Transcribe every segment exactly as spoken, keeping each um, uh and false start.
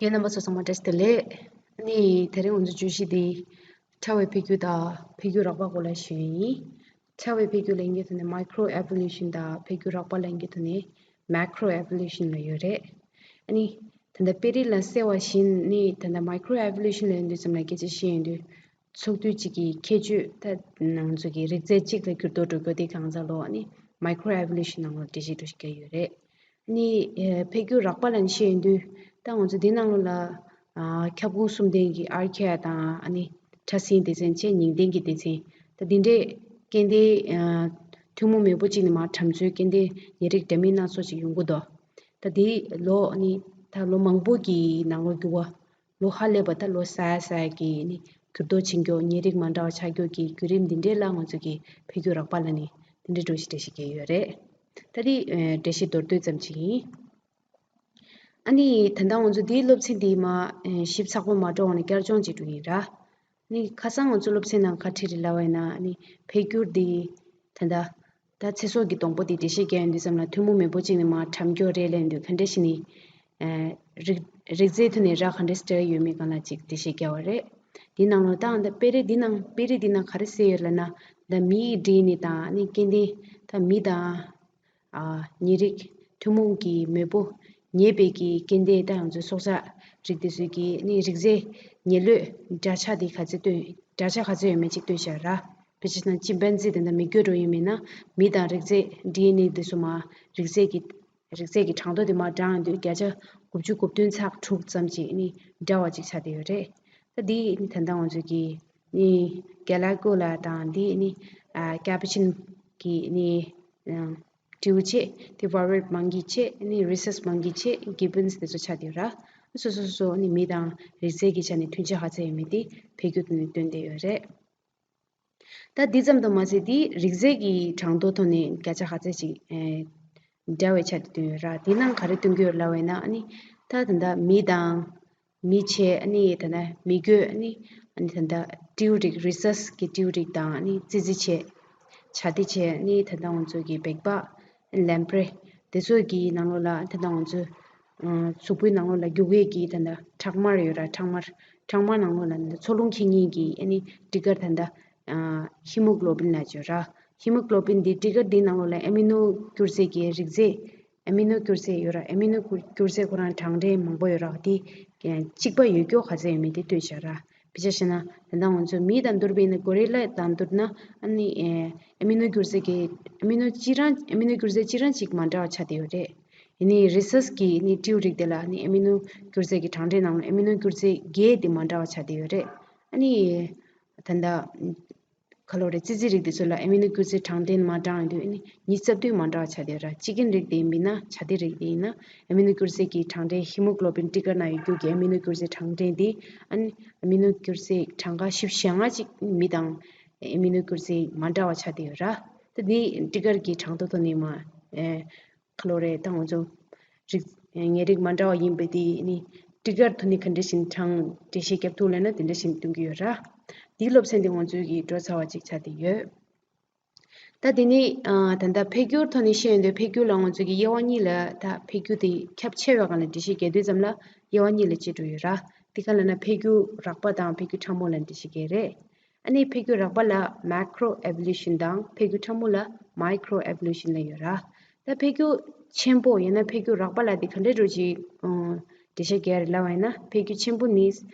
ཡོད། རྣམ་པ་ཚོ་ཚང་མ་བཀྲ་ཤིས་བདེ་ལེགས། ཨ་ནི་དེ་རིང་ང་ཚོ་བརྗོད་གཞི་འདི་ཕྲ་བའི་འཕེལ་འགྱུར་དང་འཕེལ་འགྱུར་རགས་པ་སྐོར་ལ་ཞུ་ཡི་ཡིན། ཕྲ་བའི་འཕེལ་འགྱུར་ལབ་མཁན་དེ་ནི་micro evolution དང་འཕེལ་འགྱུར་རགས་པ་ལབ་མཁན་དེ་ནི་macro evolution ལབ་ཡོད་རེད། ཨ་ནི་ད་ལྟ་དཔེ་རིས་ལ་གསལ་བ་བཞིན་ནི་ད་ལྟ་micro evolution ལབ་དུས་ཙམ་ལ་སྐད་ཆ་བཤད་ཡོང་དུས། ཚོགས་འདུ་གཅིག་གི་ཁྱད་ཆོས་ད་ང་ཚོ་གི་རིགས་རྫས་གཅིག་ལ་འགྱུར་ལྡོག་འགྲོ་རྒྱུ་དེ་གང་ཟག་ལོ་ནི་micro evolution ནང་ལོ་འགྲེལ་བཤད་འགྲོ་ཞིག་བརྒྱབ་ཡོད་རེད། ནི་འཕེལ་འགྱུར་རགས་པ་ལ་བཤད་ཡོང་དུས་ད་ང་ཚོ་འདི་ནང་ལོ་ལ་ཁྱབ་ཁོངས་གསུམ་ལྡན་གྱི་archaea དང་ཨ་ནི་ཕྲ་སྲིན་སྡེ་ཚན་བཅས་ཉིང་ལྡན་གྱི་སྡེ་ཚན། ད་འདི་འདྲའི་སྐྱེ་ལྡན་ཐུན་མོང་མེས་པོ་གཅིག་ནས་མར་གྲམ་མཚོའི་སྐྱེ་ལྡན་ཉེ་རིགས་འདྲ་མིན་སྣ་ཚོགས་ཅིག་ཡོང་གི་འདུག་ད་འདི་ལོ་ནི་ད་ལོ་མང་པོ་གི་ནང་ལོ་འགྱུར་བ། ལོ་ཧ་ལས་པ་ད་ལོ་ས་ཡ་ས་ཡ་གི་ནི་འགྱུར་ལྡོག་ཕྱིན་རྒྱུ། ཉེ་རིགས་མ་འདྲ་བ་ཆགས་རྒྱུ་གི་བརྒྱུད་རིམ་འདི་འདྲས་ལ་ང་ཚོ་གི་འཕེལ་འགྱུར་རགས་པ་ལ་ནི་འདི་འདྲས་འགྲོ་ཞིག་འགྲེལ་བཤད་བརྒྱབ་ཡོད་རེད། ད་དེ་འགྲེལ་བཤད་མདོར་བསྡུས་ཙམ་ཅིག་ཡིན། ཨ་ནི་ད་ལྟ་ང་ཚོ་འདིའི་སློབ་ཚན་འདི་མ་ཞིབ་ཚགས་པོ་མ་འགྲོ་བ་ནི་བསྐྱར་སྦྱོང་བྱེད་འགྲོ་ཡིན་ར། ནི་ཁ་སང་ང་ཚོ་སློབ་ཚན་ནང་ག་རེ་རེད་ལབ་པ་ཡིན་ན་ནི་འཕེལ་འགྱུར་འདི་ད་ལྟ་ད་ཚེ་སྲོག་གི་སྡོང་པོ་དེ་འགྲེལ་བཤད་རྒྱག་ཡོང་དུས་ཙམ་ལ་ཐུན་མོང་མེས་པོ་གཅིག་ནས་མར་གྲམ་རྒྱུ་རེད་ལབ་དུས་ག་འདྲ་ཞིག་ནི། ཨ། རིགས་རིགས་རྫས་ཐོག་ནས་ར་ག་འདྲ་སྤྲད་ཡོད་མེད་སྒང་ལ་ཅིག་འགྲེལ་བཤད་རྒྱག་པ་རེད། འདི་ནང་ལོ་ད་ཨ་ད་དཔེ་རིས་འདི་ནང་དཔེ་རིས་འདི་ནང་ག་རེ་གསལ་ཡོད་ལབ་ན། ད་མི་ཡི་ཌི་ཨེན་ཨེ་དང་ནི་སྐྱེ་ལྡན་ད་མི་དང་། ཨ། ཉེ་རིགས་ཐུན་མོང་གི་མེས་པོ་ཉེ་བའི་གི་སྐྱེ་ལྡན་ད་ང་ཚོའི་སྲོག་ཆགས་རིགས་དེ་ཚོའི་གི་ནི་རིགས་རྫས་ཉེ་ལོས་འདྲ་ཆགས་དེ་ག་ཚད་སྟོན་འདྲ་ཆགས་ག་ཚད་ཡོད་མེད་ཅིག་སྟོན་བཞག་ར། དཔེ་ཆ་ནང་ཅིམ་པན་ཛི་དེ་འདྲ་མི་རྒོད་འགྲོ་ཡིན་མིན་ན་མི་དང་རིགས་རྫས་ཌི་ཨེན་ཨེ་དེ་ཚོ་མ་རིགས་རྫས་ཀྱི་རིགས་རྫས་ཀྱི་གྲངས་ཐོ་དེ་མ་བགྲང་དུས་བརྒྱ་ཆ་དགུ་བཅུ་གོ་བདུན་ཚེག་དྲུག་ཙམ་ཅིག་ནི་འདྲ་བ་ཅིག་ཆགས་བསྡད་ཡོད་རེད། ད་འདི་ནི་ད་ལྟ་ང་ཚོ་གི་ནི་གེ་ལ་ཀོ་ལ་དང་འདི་ནི་ཨ་ཀེ་པུ་ཆིན་གྱི་ནི་ཨ་སྤྲེའུ་བྱས། དེ་བར་ཝེཊ་མང་ཀི་བྱས། ནི་རི་སས་མང་ཀི་བྱས། གི་བཱན་སི་དེ་ཚོ་ཆགས་བསྡད་ཡོད་ར། སོ་སོ་སོ་སོ་ནི་མི་དང་རིགས་རྫས་ཀྱི་ཆ་ནས་མཐུན་ཆ་ག་ཚད་ཡོད་མེད་དེ་འཕེལ་འགྱུར་དེ་ནི་སྟོན་བསྡད་ཡོད་རེད། ད་འདི་ཙམ་དུ་མ་ཟད་དེ་རིགས་རྫས་ཀྱི་གྲངས་ཐོ་ཐོག་ནས་བརྒྱ་ཆ་ག་ཚད་ཅིག་ཨེ་འདྲ་བའི་ཆ་དེ་སྟོན་ཡོད་ར། དེ་ནང་ག་རེ་སྟོན་གྱི་ཡོད་ལབ་པ་ཡིན་ན། ཨ་ནི་ད་ད་ལྟ་མི་དང་མི་བྱས། ཨ་ནི་ད་ལྟ་མི་རྒོད། ཨ་ནི་ཨ་ནི་ད་ལྟ་སྤྲེའུ་རིགས་རི་སས་ཀྱི་སྤྲེའུ་རིགས་དང་། ཨ་ནི་ཙི་ཙི་བྱས། བྱ་དེ་བྱས། ཨ་ནི་ད་ལྟ་ང་ཚོ་གི་སྦལ་པ། ལེམ་པྲེ། དེ་ཚོ་གི་ནང་ལོགས་ལ་ད་ལྟ་ང་ཚོ་ཨ་གཟུགས་པོའི་ནང་ལོགས་ལ་རྒྱུ་འབྲས་ཀྱི་ད་ལྟ་ཁྲག་དམར་ཡོད་ར། ཁྲག་དམར། ཁྲག་དམར་ནང་ལོགས་ལ་ད་ལྟ་འཚོ་རླུང་འཁྱེར་མཁན་གྱི་ཨ་ནི་ཊི་ཀར་ད་ལྟ་ཨ་ཧི་མོ་གྷི་ལོ་བིན་ལབ་ཀྱི་ཡོད་ར། ཧི་མོ་གྷི་ལོ་བིན་འདི་ཊི་ཀར་འདི་ནང་ལོགས་ལ་ཨེ་མི་ནོ་སྒྱུ་རྩལ་གྱི་རིགས་རྫས། ཨེ་མི་ནོ་སྒྱུ་རྩལ་ཡོད་ར། ཨེ་མི་ནོ་སྒྱུ་རྩལ་ཁོ་རང་གྲངས་འདྲེན་མང་པོ་ཡོད་ར། དེ་གཅིག་པ་ཡོད་རྒྱུ་ག་ཚད་ཡོད་མེད་དེ་སྟོན་བཞག་ར། དཔེ་ཆ་བཞག་ན་ད་ལྟ་ང་ཚོ་མི་དང་འདུར་བའི་ནི་གོ་རི་ལ་དང་བསྡུར་ན། ཨ་ནི་ཨེ་མི་ནོ་སྒྱུ་རྩལ་གྱི་ཨེ་མི་ནོ་གཅིག་རང་ཨེ་མི་ནོ་སྒྱུ་རྩལ་གཅིག་རང་གཅིག་མ་འདྲ་བ་ཆགས་བསྡད་ཡོད་རེད། ཡིན་ནའི་རི་སས་ཀྱི་ནི་སྤྲེའུ་རིགས་དེ་ལ་ནི་ཨེ་མི་ནོ་སྒྱུ་རྩལ་གྱི་གྲངས་འདྲེན་ནང་ལ་ཨེ་མི་ནོ་སྒྱུ་རྩལ་བརྒྱད་དེ་མ་འདྲ་བ་ཆགས་བསྡད་ཡོད་རེད། ཨ་ནི་ད་ལྟ། ག་ལོ་རེད། ཙི་ཙི་རིགས་དེ་ཚོ་ལ་ཨེ་མི་ནོ་སྒྱུ་རྩལ་གྲངས་འདྲེན་མ་འདྲ་ཡོང་དུས་ཨ་ནི་ཉི་ཤུ་རྩ་བདུན་མ་འདྲ་བ་ཆགས་བསྡད་ཡོད་ར། ཅི་ཀིན་རིགས་དེ་ཡིན་པ་ཡིན་ན། བྱ་དེ་རིགས་དེ་ཡིན་ན་ཨེ་མི་ནོ་སྒྱུ་རྩལ་གྱི་གྲངས་འདྲེན་ཧི་མོ་གྷི་ལོ་བིན་ཊི་ཀར་ནང་ཡོད་རྒྱུ་གི་ཨེ་མི་ནོ་སྒྱུ་རྩལ་གྲངས་འདྲེན་དེ་ཨ་ནི་ཨེ་མི་ནོ་སྒྱུ་རྩལ་གྲངས་ཀ་བཞི་བཅུ་ཞེ་ལྔ་ཅིག་མི་དང་ཨེ་མི་ནོ་སྒྱུ་རྩལ་མ་འདྲ་བ་ཆགས་བསྡད་ཡོད་ར། ད་དེ་ཊི་ཀར་གྱི་གྲངས་ཐོ་ཐོག་ནས་མ་ཨེ། ག་ལོ་རེད། ད་ང་ཚོ་རིགས་ཉེ་རིགས་མ་འདྲ་བ་ཡིན་པ་དེ་ནི་ཊི་ཀར་ཐོག་ནས་ག་འདྲ་ཞིག་གྲངས་འགྲེལ་བཤད་རྒྱབ་ཐུབ་ལབ་ན་དེ་འདྲ་ཞིག་སྟོན་གྱི་ཡོད་ར། དེའི་སློབ་ཚན་དེ་ང་ཚོའི་གི་འགྲོ་ཚར་བ་ཅིག་ཆགས་བསྡད་ཡོད། ད་དེ་ནི་ཨ་ད་ལྟ་འཕེལ་འགྱུར་ཐོག་ནས་བཤད་ཡོང་དུས་འཕེལ་འགྱུར་ལ་ང་ཚོའི་གི་དབྱེ་བ་གཉིས་ལ། ད་འཕེལ་འགྱུར་དེ་ཁྱབ་ཆེ་བའི་སྒང་ལ་འགྲེལ་བཤད་རྒྱག་དུས་ཙམ་ལ་དབྱེ་བ་གཉིས་ལ་བཅད་འགྲོ་ཡོད་ར། དེ་ག་ལབ་ན་འཕེལ་འགྱུར་རགས་པ་དང་འཕེལ་འགྱུར་ཕྲ་མོ་ལ་འགྲེལ་བཤད་རྒྱག་རེད། ཨ་ནི་འཕེལ་འགྱུར་རགས་པ་ལ་མེ་ཀྲོ་ཨེ་བོ་ལུ་ཤན་དང་འཕེལ་འགྱུར་ཕྲ་མོ་ལ་མའི་ཀྲོ་ཨེ་བོ་ལུ་ཤན་ལབ་ཡོད་ར། ད་འཕེལ་འགྱུར་ཆེན་པོ་ཡང་ན་འཕེལ་འགྱུར་རགས་པ་ལ་དེ་ག་འདྲ་འདྲ་ཅིག་ཨ་འགྲེལ་བཤད་རྒྱག་རེད་ལབ་པ་ཡིན་ན། འཕེལ་འགྱུར་ཆེན་པོ་ནི་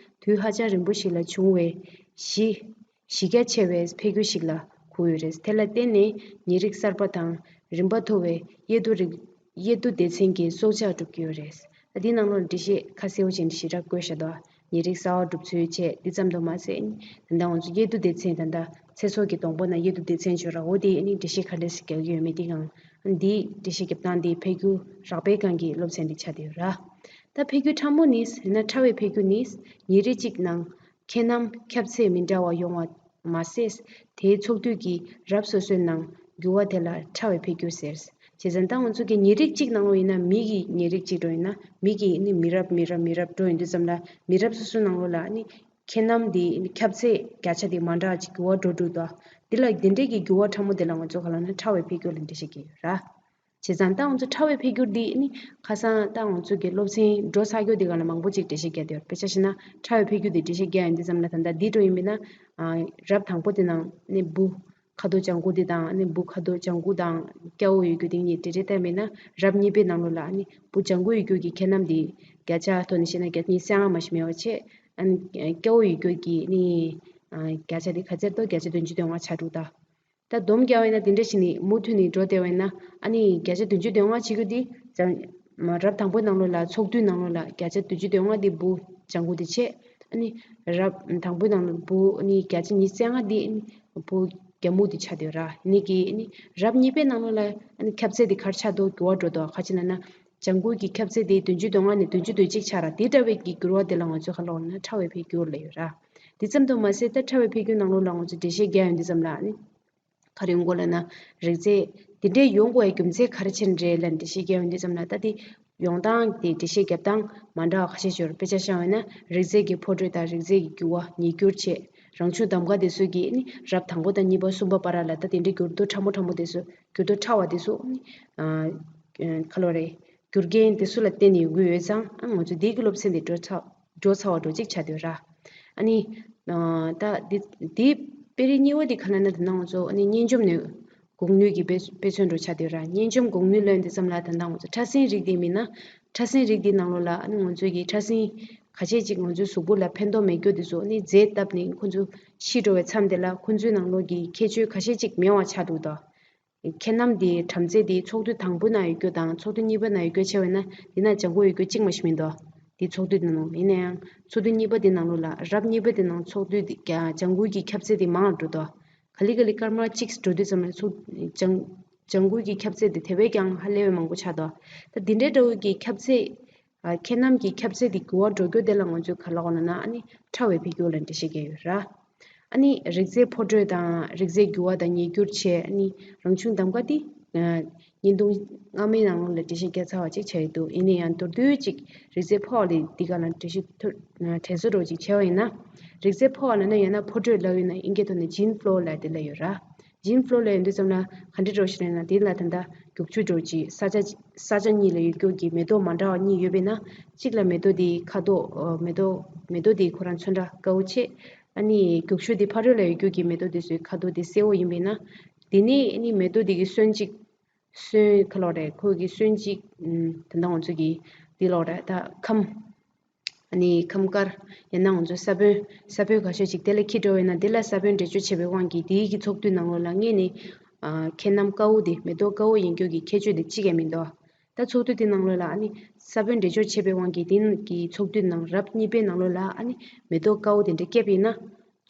དུས་ཧ་ཅང་རིང་པོ་ཞིག་ལ་བྱུང་བའི་གཞི་གཞི་རྒྱ་ཆེ་བའི་འཕེལ་འགྱུར་ཞིག་ལ་གོ་ཡོད་རེད། དེ་ལ་བརྟེན་ནས་ཉེ་རིགས་གསར་པ་དང་རིམ་པ་མཐོ་བའི་དབྱེ་བསྡུ་རིགས་དབྱེ་བསྡུ་སྡེ་ཚན་གྱི་སྲོག་ཆགས་གྲུབ་ཀྱི་ཡོད་རེད། ད་འདི་ནང་ལོགས་འགྲེལ་བཤད་ཁ་གསལ་པོ་བྱས་ནས་ཞེ་དྲག་བཀོད་བཞག་འདུག་ཉེ་རིགས་གསར་པ་གྲུབ་ཚུལ་བཅས་འདི་ཙམ་དུ་མ་ཟད། ད་ལྟ་ང་ཚོ་དབྱེ་བསྡུ་སྡེ་ཚན་ད་ལྟ་ཚེ་སྲོག་གི་སྡོང་པོ་ནང་དབྱེ་བསྡུ་སྡེ་ཚན་ཅིག་ཡོད་ར། འོ་དེ་ནི་འགྲེལ་བཤད་ག་འདྲ་ཞིག་རྒྱག་གི་ཡོད་མེད་དེ་གང་། འདི་འགྲེལ་བཤད་རྒྱབ་སྟངས་འདི་འཕེལ་འགྱུར་རགས་པའི་སྒང་གི་སློབ་ཚན་འདི་ཆགས་བསྡད་ཡོད་ར། ད་འཕེལ་འགྱུར་ཕྲ་མོ་ནི་ཡང་ན་ཕྲ་བའི་འཕེལ་འགྱུར་ནི་ཉེ་རིགས་གཅིག་ནང་ཁྱད་རྣམ་ཁྱབ་ཚད་མི་འདྲ་བ་ཡོང་བ་མ་ཟད། དེའི་ཚོགས་འདུས་ཀྱི་རབས་སོ་སོའི་ནང་འགྱུར་བ་དེ་ལ་ཕྲ་བའི་འཕེལ་འགྱུར་ཟེར། བྱས་ཙང་ད་ང་ཚོ་གི་ཉེ་རིགས་གཅིག་ནང་ལོགས་ཡིན་ན། མི་གི་ཉེ་རིགས་གཅིག་འགྲོ་ཡིན་ན། མི་གི་ནི་མི་རབས་མི་རབས་མི་རབས་འགྲོ་ཡོང་དུས་ཙམ་ལ་མི་རབས་སོ་སོའི་ནང་ལོགས་ལ་ནི་ཁྱད་རྣམ་འདི་ཁྱབ་ཚད་བརྒྱ་ཆ་འདི་མ་འདྲ་བ་ཅིག་འགྱུར་བ་འགྲོ་འགྲོ་འདུག་འདི་ལ་འདི་འདྲས་ཀྱི་འགྱུར་བ་ཕྲ་མོ་འདི་ལ་ང་ཚོ་ག་ལབ་ན་ཕྲ་བའི་འཕེལ་འགྱུར་ལ་འགྲེལ་བཤད་རྒྱག་གི་ཡོད་ར། བྱས་ཙང་ད་ང་ཚོ་ཕྲ་བའི་འཕེལ་འགྱུར་འདི་ནི་ཁ་སང་ད་ང་ཚོ་གི་སློབ་ཚན་འགྲོ་ཚར་རྒྱུ་འདི་ག་ལ་མང་པོ་ཅིག་འགྲེལ་བཤད་རྒྱག་བསྡད་ཡོད། དཔེ་ཆ་བཞག་ན་ཕྲ་བའི་འཕེལ་འགྱུར་འདི་འགྲེལ་བཤད་རྒྱག་ཡོང་དུས་ཙམ་ལ་ད་ལྟ་འདི་འགྲོ་ཡིན་པས་ན། ཨ། རབས་དང་པོ་དེ་ནང་ནི་འབུ་ཁ་དོག་ལྗང་གུ་དེ་དང་ནི་འབུ་ཁ་དོག་ལྗང་གུ་དང་སྐྱ་བོ་ཡོད་རྒྱུ་དེ་གཉིས་འབྲེལ་འདྲིས་བསྟན་པས་ན། རབས་གཉིས་པའི་ནང་ལོགས་ལ་ནི་འབུ་ལྗང་གུ་ཡོད་རྒྱུ་གི་ཁྱད་རྣམས་དེ་བརྒྱ་ཆ་ཐོག་ནས་བཤད་ན་བརྒྱ་ཆ་ཉི་ཤུ་རྩ་ལྔ་མ་ཞིག་མེད་པ་བྱས། ཨ་ནི་སྐྱ་བོ་ཡོད་རྒྱུ་གི་ནི་ཨ་བརྒྱ་ཆ་དེ་ག་ཚད་འདུག་བརྒྱ་ཆ་བདུན་ཅུ་དོན་ལྔ་ཆགས་འདུག་ད། ད་སྡོམ་རྒྱག་པ་ཡིན་ན་དེ་འདྲ་ཞིག་ནི་མུ་མཐུད་ནས་འགྲོ་བསྡད་པ་ཡིན་ན། ཨ་ནི་བརྒྱ་ཆ་བདུན་ཅུ་དོན་ལྔ་བྱེད་རྒྱུ་དེ་ལྗང་། མ། རབས་དང་པོའི་ནང་ལོགས་ལ་ཚོགས་འདུའི་ནང་ལོགས་ལ་བརྒྱ་ཆ་བདུན་ཅུ་དོན་ལྔ་དེ་འབུ་ལྗང་གུ་དེ་བྱས། ཨ་ནི་རབས་དང་པོའི་ནང་ལོགས་འབུ་ཨ་ནི་བརྒྱ་ཆ་ཉི་ཤུ་རྩ་ལྔ་དེ་ཨ་ནི་འབུ་རྒྱ་སྨུག་དེ་ཆགས་བསྡད་ཡོད་ར། ཡིན་ནའི་གི་ཨ་ནི་རབས་གཉིས་པའི་ནང་ལོགས་ལ་ཨ་ནི་ཁྱབ་ཚད་དེ་ག་རེ་ཆགས་འདུག་འགྱུར་བ་འགྲོ་འདུག་ག་ཅི་ལབ་ན། ལྗང་གུ་གི་ཁྱབ་ཚད་དེ་བདུན་ཅུ་དོན་ལྔ་ནས་བདུན་ཅུ་དོན་གཅིག་ཆགས་ར། དེ་འདྲ་བའི་གི་འགྱུར་བ་དེ་ལ་ང་ཚོས་ག་ལབ་ན་ཕྲ་བའི་འཕེལ་འགྱུར་ལབ་ཡོད་ར། དེ་ཙམ་དུ་མ་ཟད་ད་ཕྲ་བའི་འཕེལ་འགྱུར་ནང་ལོགས་ལ་ང་ཚོས་འགྲེལ་བཤད་རྒྱག་ཡོང་དུས་ཙམ་ལ་ཨ་ནི། ག་རེ་ཡོང་གི་ལབ་ན། རིགས་རྫས་དེ་འདྲའི་ཡོང་དགོས་པའི་རྒྱུ་མཚན་ག་རེ་བྱས་ནས་རེད་ལབ་ནས་འགྲེལ་བཤད་རྒྱག་ཡོང་དུས་ཙམ་ལ། ད་དེ་ཡོང་སྟངས་དེ་འགྲེལ་བཤད་རྒྱབ་སྟངས་མ་འདྲ་བ་ཁ་ཤས་ཤིག་ཡོད་རེད། དཔེ་ཆ་བཞག་པ་ཡིན་ན་རིགས་རྫས་ཀྱི་ཕོ་འགྲོས་དང་རིགས་རྫས་ཀྱི་འགྱུར་བ་ཉིས་འགྱུར་བྱས། རང་བྱུང་གདམ་ག་དེ་ཚོ་གིས་ནི་རབས་དང་པོ་དང་གཉིས་པ་གསུམ་པ་བར་ལ་ད་དེ་འདྲའི་འགྱུར་ལྡོག་ཕྲ་མོ་ཕྲ་མོ་དེ་ཚོ། འགྱུར་ལྡོག་ཕྲ་བ་དེ་ཚོ་ནི། ཨ། ག་ལབ་རེད། རྒྱུ་རྐྱེན་དེ་ཚོ་ལ་བརྟེན་ནས་ཡོང་གི་ཡོད་ཙང་། ཨ། ང་ཚོ་འདི་གི་སློབ་ཚན་འདི་འགྲོ་ཚར། འགྲོ་ཚར་བ་འདྲ་ཅིག་ཆགས་བསྡད་ཡོད་ར། ཨ་ནི། ཨ། ད་འདི་འདི་དཔེ་རིས་གཉིས་པ་འདི་ག་ལབ་ན། ད་ང་ཚོ་ཨ་ནི་གཉན་འཇོམས་ནས་འགོག་ནུས་ཀྱི་དཔེ་དཔེ་མཚོན་འདྲ་ཆགས་བསྡད་ཡོད་ར། གཉན་འཇོམས་འགོག་ནུས་ལབ་དུས་ཙམ་ལ་ད་ལྟ་ང་ཚོ་ཕྲ་སྲིན་རིགས་དེ་མིན་ན། ཕྲ་སྲིན་རིགས་དེའི་ནང་ལོགས་ལ་ཨ་ནི་ང་ཚོ་གི་ཕྲ་སྲིན་ཁ་ཤས་ཅིག་ང་ཚོའི་གཟུགས་པོ་ལ་ཕན་ཐོགས་མེད་རྒྱུ་དེ་ཚོ་ཨ་ནི་རྫས་བཏབ་ནས་ཁོ་ཚོ་ཤི་འགྲོ་བའི་མཚམས་དེ་ལ་ཁོ་ཚོའི་ནང་ལོགས་ཀྱི་ཁྱད་ཆོས་ཁ་ཤས་ཅིག་མེད་པ་ཆགས་འདུག་ད། ཁྱད་རྣམ་དེའི་གྲངས་ཚད་དེ་ཚོགས་འདུ་དང་པོའི་ནང་ཡོད་རྒྱུ་དང་ཚོགས་འདུ་གཉིས་པའི་ནང་ཡོད་རྒྱུ་བྱས་པ་ཡིན་ན། དེ་ན་ལྗང་གུ་ཡོད་རྒྱུ་གཅིག་མ་ཞིག་མི་འདུག་དེ་ཚོགས་འདུ་དེ་ནང་ལོགས། ཡིན་ན་ཡང་ཚོགས་འདུ་གཉིས་པ་དེ་ནང་ལོགས་ལ། རབས་གཉིས་པ་དེ་ནང་ཚོགས་འདུ་དེ་ཀྱང་ལྗང་གུ་གི་ཁྱབ་ཚད་དེ་མང་རུ་འགྲོ་འདུག་ག་ལེ་ག་ལེ་སྐར་མ་གཅིག་འགྲོ་དུས་ཙམ་ལ་ཚོགས་ལྗང་ལྗང་གུ་གི་ཁྱབ་ཚད་དེ་དེ་བས་ཀྱང་ཧ་ལས་པའི་མང་པོ་ཆགས་འདུག་ད་དེ་འདྲའི་འདྲ་བོ་གི་ཁྱབ་ཚད། ཨ། ཁྱད་རྣམ་གྱི་ཁྱབ་ཚད་དེ་འགྱུར་བ་འགྲོ་རྒྱུ་དེ་ལ་ང་ཚོས་ག་ལབ་དགོས་ལབ་ན། ཨ་ནི་ཕྲ་བའི་འཕེལ་འགྱུར་ལབ་འགྲེལ་བཤད་རྒྱག་ཡོད་ར། ཨ་ནི་རིགས་རྫས་ཕོ་འགྲོས་དང་རིགས་རྫས་འགྱུར་བ་དང་ཉིས་འགྱུར་བྱས། ཨ་ནི་རང་བྱུང་གདམ་ག་དེ། ཨ། བརྙན་ཐུང་སྔ་མའི་ནང་ལོགས་ལ་འགྲེལ་བཤད་བརྒྱབ་ཚར་བ་ཅིག་ཆགས་ཡོད་འདུག་ཡིན་ན་ཡང་མདོར་བསྡུས་ཅིག་རིགས་རྫས་ཕོ་བ་ལ་འདི་ག་ལ་འགྲེལ་བཤད་ཐུ་དྲན་གསོ་འདྲ་ཅིག་བྱས་པ་ཡིན་ན། རིགས་རྫས་ཕོ་བ་ལབ་ན་ཡང་ན་ཕོ་འགྲོས་ལབ་ཡོད་ན། ཨིན་སྐད་ཐོག་ནས་gene flow་ལབ་དེ་ལབ་ཡོད་ར། gene flow་ལབ་ཡོང་དུས་ཙམ་ལ་ག་འདྲ་འདྲ་ཞིག་རེད་ན། དེ་ལ་ད་ལྟ་རྒྱུག་ཆུ་འདྲ་ཅིག་ས་ཆ་ས་ཆ་གཉིས་ལ་ཡོད་རྒྱུ་གི་མེ་ཏོག་མ་འདྲ་བ་གཉིས་ཡོད་པས་ན། གཅིག་ལ་མེ་ཏོག་དེའི་ཁ་དོག་ཨ། མེ་ཏོག་མེ་ཏོག་དེའི་ཁོ་རང་ཚོན་ཁྲ་དཀར་པོ་བྱས། ཨ་ནི་རྒྱུག་ཆུ་དེ་ཕ་རོལ་ལ་ཡོད་རྒྱུ་གི་མེ་ཏོག་དེ་ཚོའི་ཁ་དོག་དེ་སེར་པོ་ཡིན་པས་ན། དེ་ནས་ཨ་ནི་མེ་ཏོག་དེ་གི་སོན་གཅིག་སོན་ག་ལབ་རེད། ཁོ་གི་སོན་གཅིག་ཨམ། ད་ལྟ་ང་ཚོ་གི་འདི་ལབ་རེད། ད་ཁམས། ཨ་ནི་ཁམས་དཀར། ཡང་ན་ང་ཚོ་ས་བོན། ས་བོན་ག་ཤོད་ཅིག་དེ་ལ་འཁྱེར་འགྲོ་བས་ན། དེ་ལ་ས་བོན་འདྲེས་སྦྱོར་བྱས་པའི་དབང་གིས་དེའི་གི་ཚོགས་འདུའི་ནང་ལོགས་ལ་སྔས་ནས། ཨ། ཁྱད་རྣམ་དཀར་པོ་དེ། མེ་ཏོག་དཀར་པོ་ཡིན་རྒྱུ་གི་ཁྱད་ཆོས་དེ་གཅིག་ཀྱང་མི་འདུག་ད་ཚོགས་འདུ་དེ་ནང་ལོགས་ལ་ཨ་ནི་ས་བོན་འདྲེས་སྦྱོར་བྱས་པའི་དབང་གིས་དེ་གི་ཚོགས་འདུའི་ནང་རབས་གཉིས་པའི་ནང་ལོགས་ལ་ཨ་ནི་མེ་ཏོག་དཀར་པོ་དེ་འདྲ་སྐྱེས་པ་ཡིན་ན།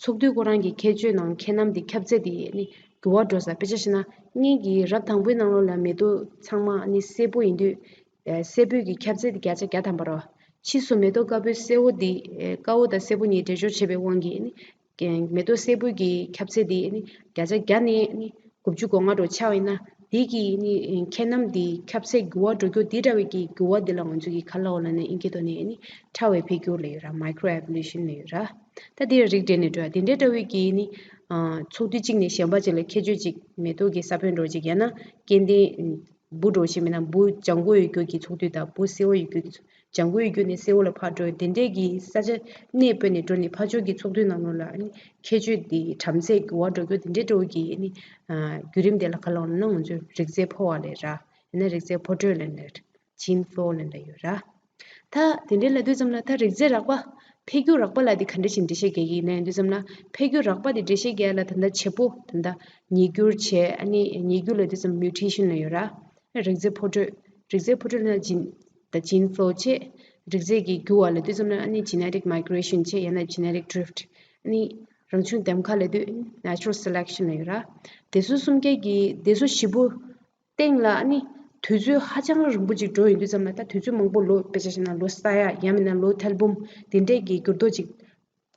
ཚོགས་འདུའི་ཁོ་རང་གི་ཁྱད་ཆོས་ནང་ཁྱད་རྣམ་དེ་ཁྱབ་ཚད་དེ་ནི་འགྱུར་བ་འགྲོ་ས། དཔེ་ཆ་བཞག་ན་སྔོན་གྱི་རབས་དང་པོའི་ནང་ལོགས་ལ་མེ་ཏོག་ཚང་མ་ནི་སེར་པོ་ཡིན་དུས། ཨ། སེར་པོའི་གི་ཁྱབ་ཚད་དེ་བརྒྱ་ཆ་བརྒྱ་ཐམ་པ་རེད། ཕྱིས་སུ་མེ་ཏོག་དཀར་པོའི་སེར་པོ་དེ། ཨ། དཀར་པོ་དང་སེར་པོ་གཉིས་འདྲེས་སྦྱོར་བྱས་པའི་དབང་གིས་ནི། ཨ། མེ་ཏོག་སེར་པོའི་གི་ཁྱབ་ཚད་དེ་ནི་བརྒྱ་ཆ་བརྒྱ་ནས་ནི་དགུ་བཅུ་གོ་ལྔ་འདྲ་ཆགས་པ་ཡིན་ན། དེ་གི་ནི་ཁྱད་རྣམ་དེ་ཁྱབ་ཚད་འགྱུར་བ་འགྲོ་རྒྱུ་དེ་འདྲ་བའི་གི་འགྱུར་བ་དེ་ལ་ང་ཚོ་གིས་ག་ལབ་དགོས་ལབ་ན། ཨིན་སྐད་ཐོག་ནས་ནི་ཕྲ་བའི་འཕེལ་འགྱུར་ལབ་ཡོད་ར། microevolution་ལབ་ཡོད་ར། ད་དེ་རིགས་འགྲེ་ནས་འགྲོ་ཡ་དེ་འདྲའི་འདྲ་བའི་གི་ནི། ཨ། ཚོགས་འདུ་གཅིག་ནས་གཞན་པ་གཅིག་ལ་ཁྱད་ཆོས་གཅིག་མེ་ཏོག་གི་ས་བོན་འདྲ་གཅིག་ཡང་ན་སྐྱེ་ལྡན་འབུ་འདྲ་ཞིག་མིན་ན། འབུ་ལྗང་གུ་ཡོད་རྒྱུ་གི་ཚོགས་འདུ་དང་འབུ་སེར་པོ་ཡོད་རྒྱུ་གི་ཚོགས། ལྗང་གུ་ཡོད་རྒྱུ་ནས་སེར་པོ་ལ་ཕར་འགྲོ་ཡ་དེ་འདྲའི་གི་ས་ཆ་གནས་སྤོས་ནས་འགྲོ་ནས་ཕར་ཕྱོགས་ཀྱི་ཚོགས་འདུའི་ནང་ལོགས་ལ་ནི་ཁྱད་ཆོས་དེ་གྲངས་ཚད་འགྱུར་བ་འགྲོ་རྒྱུ་དེ་འདྲའི་འདྲ་བོ་གི་ནི། ཨ། བརྒྱུད་རིམ་དེ་ལ་ག་ལབ་དགོས་ལབ་ན་ང་ཚོས་རིགས་རྫས་ཕོ་བ་ལབ་ར། ཡང་ན་རིགས་རྫས་ཕོ་འགྲོས་ལབ་ན། gene flow་ལབ་ན་ཡོད་ར། ད་དེ་འདྲའི་ལབ་དུས་ཙམ་ལ་ད་རིགས་རྫས་རགས་པ། འཕེལ་འགྱུར་རགས་པ་ལབ་དེ་ག་འདྲ་ཞིག་འགྲེལ་བཤད་རྒྱག་གི་ཡིན་ལབ་དུས་ཙམ་ལ། འཕེལ་འགྱུར་རགས་པ་དེ་འགྲེལ་བཤད་རྒྱག་ཡ་ལ་ད་ལྟ་བྱེད་པོ། ད་ལྟ་ཉིས་འགྱུར་བྱས། ཨ་ནི་ཉིས་འགྱུར་ལབ་དུས་ཙམ་mutation་ལབ་ཡོད་ར། རིགས་རྫས་ཕོ་འགྲོས། རིགས་རྫས་ཕོ་འགྲོས་ལབ་ན་gene། ད་gene flow་བྱས། རིགས་རྫས་ཀྱི་འགྱུར་བ་ལབ་དུས་ཙམ་ལ་ཨ་ནི་genetic migration་བྱས། ཡང་ན་genetic drift། ཨ་ནི་རང་བྱུང་གདམ་ག་ལབ་དུས་natural selection་ལབ་ཡོད་ར། དེ་ཚོ་གསུམ་ཀའི་གི་དེ་ཚོ་བཞི་པོ་སྟེང་ལ་ཨ་ནི་དུས་ཚོད་ཧ་ཅང་རིང་པོ་ཅིག་འགྲོ་ཡོང་དུས་ཙམ་ལ། ད་དུས་ཚོད་མང་པོ་ལོ། དཔེ་ཆ་བཞག་ན་ལོ་ས་ཡ་ཡང་མིན་ན་ལོ་ཐེར་འབུམ་དེ་འདྲའི་གི་འགྱུར་ལྡོག་ཅིག་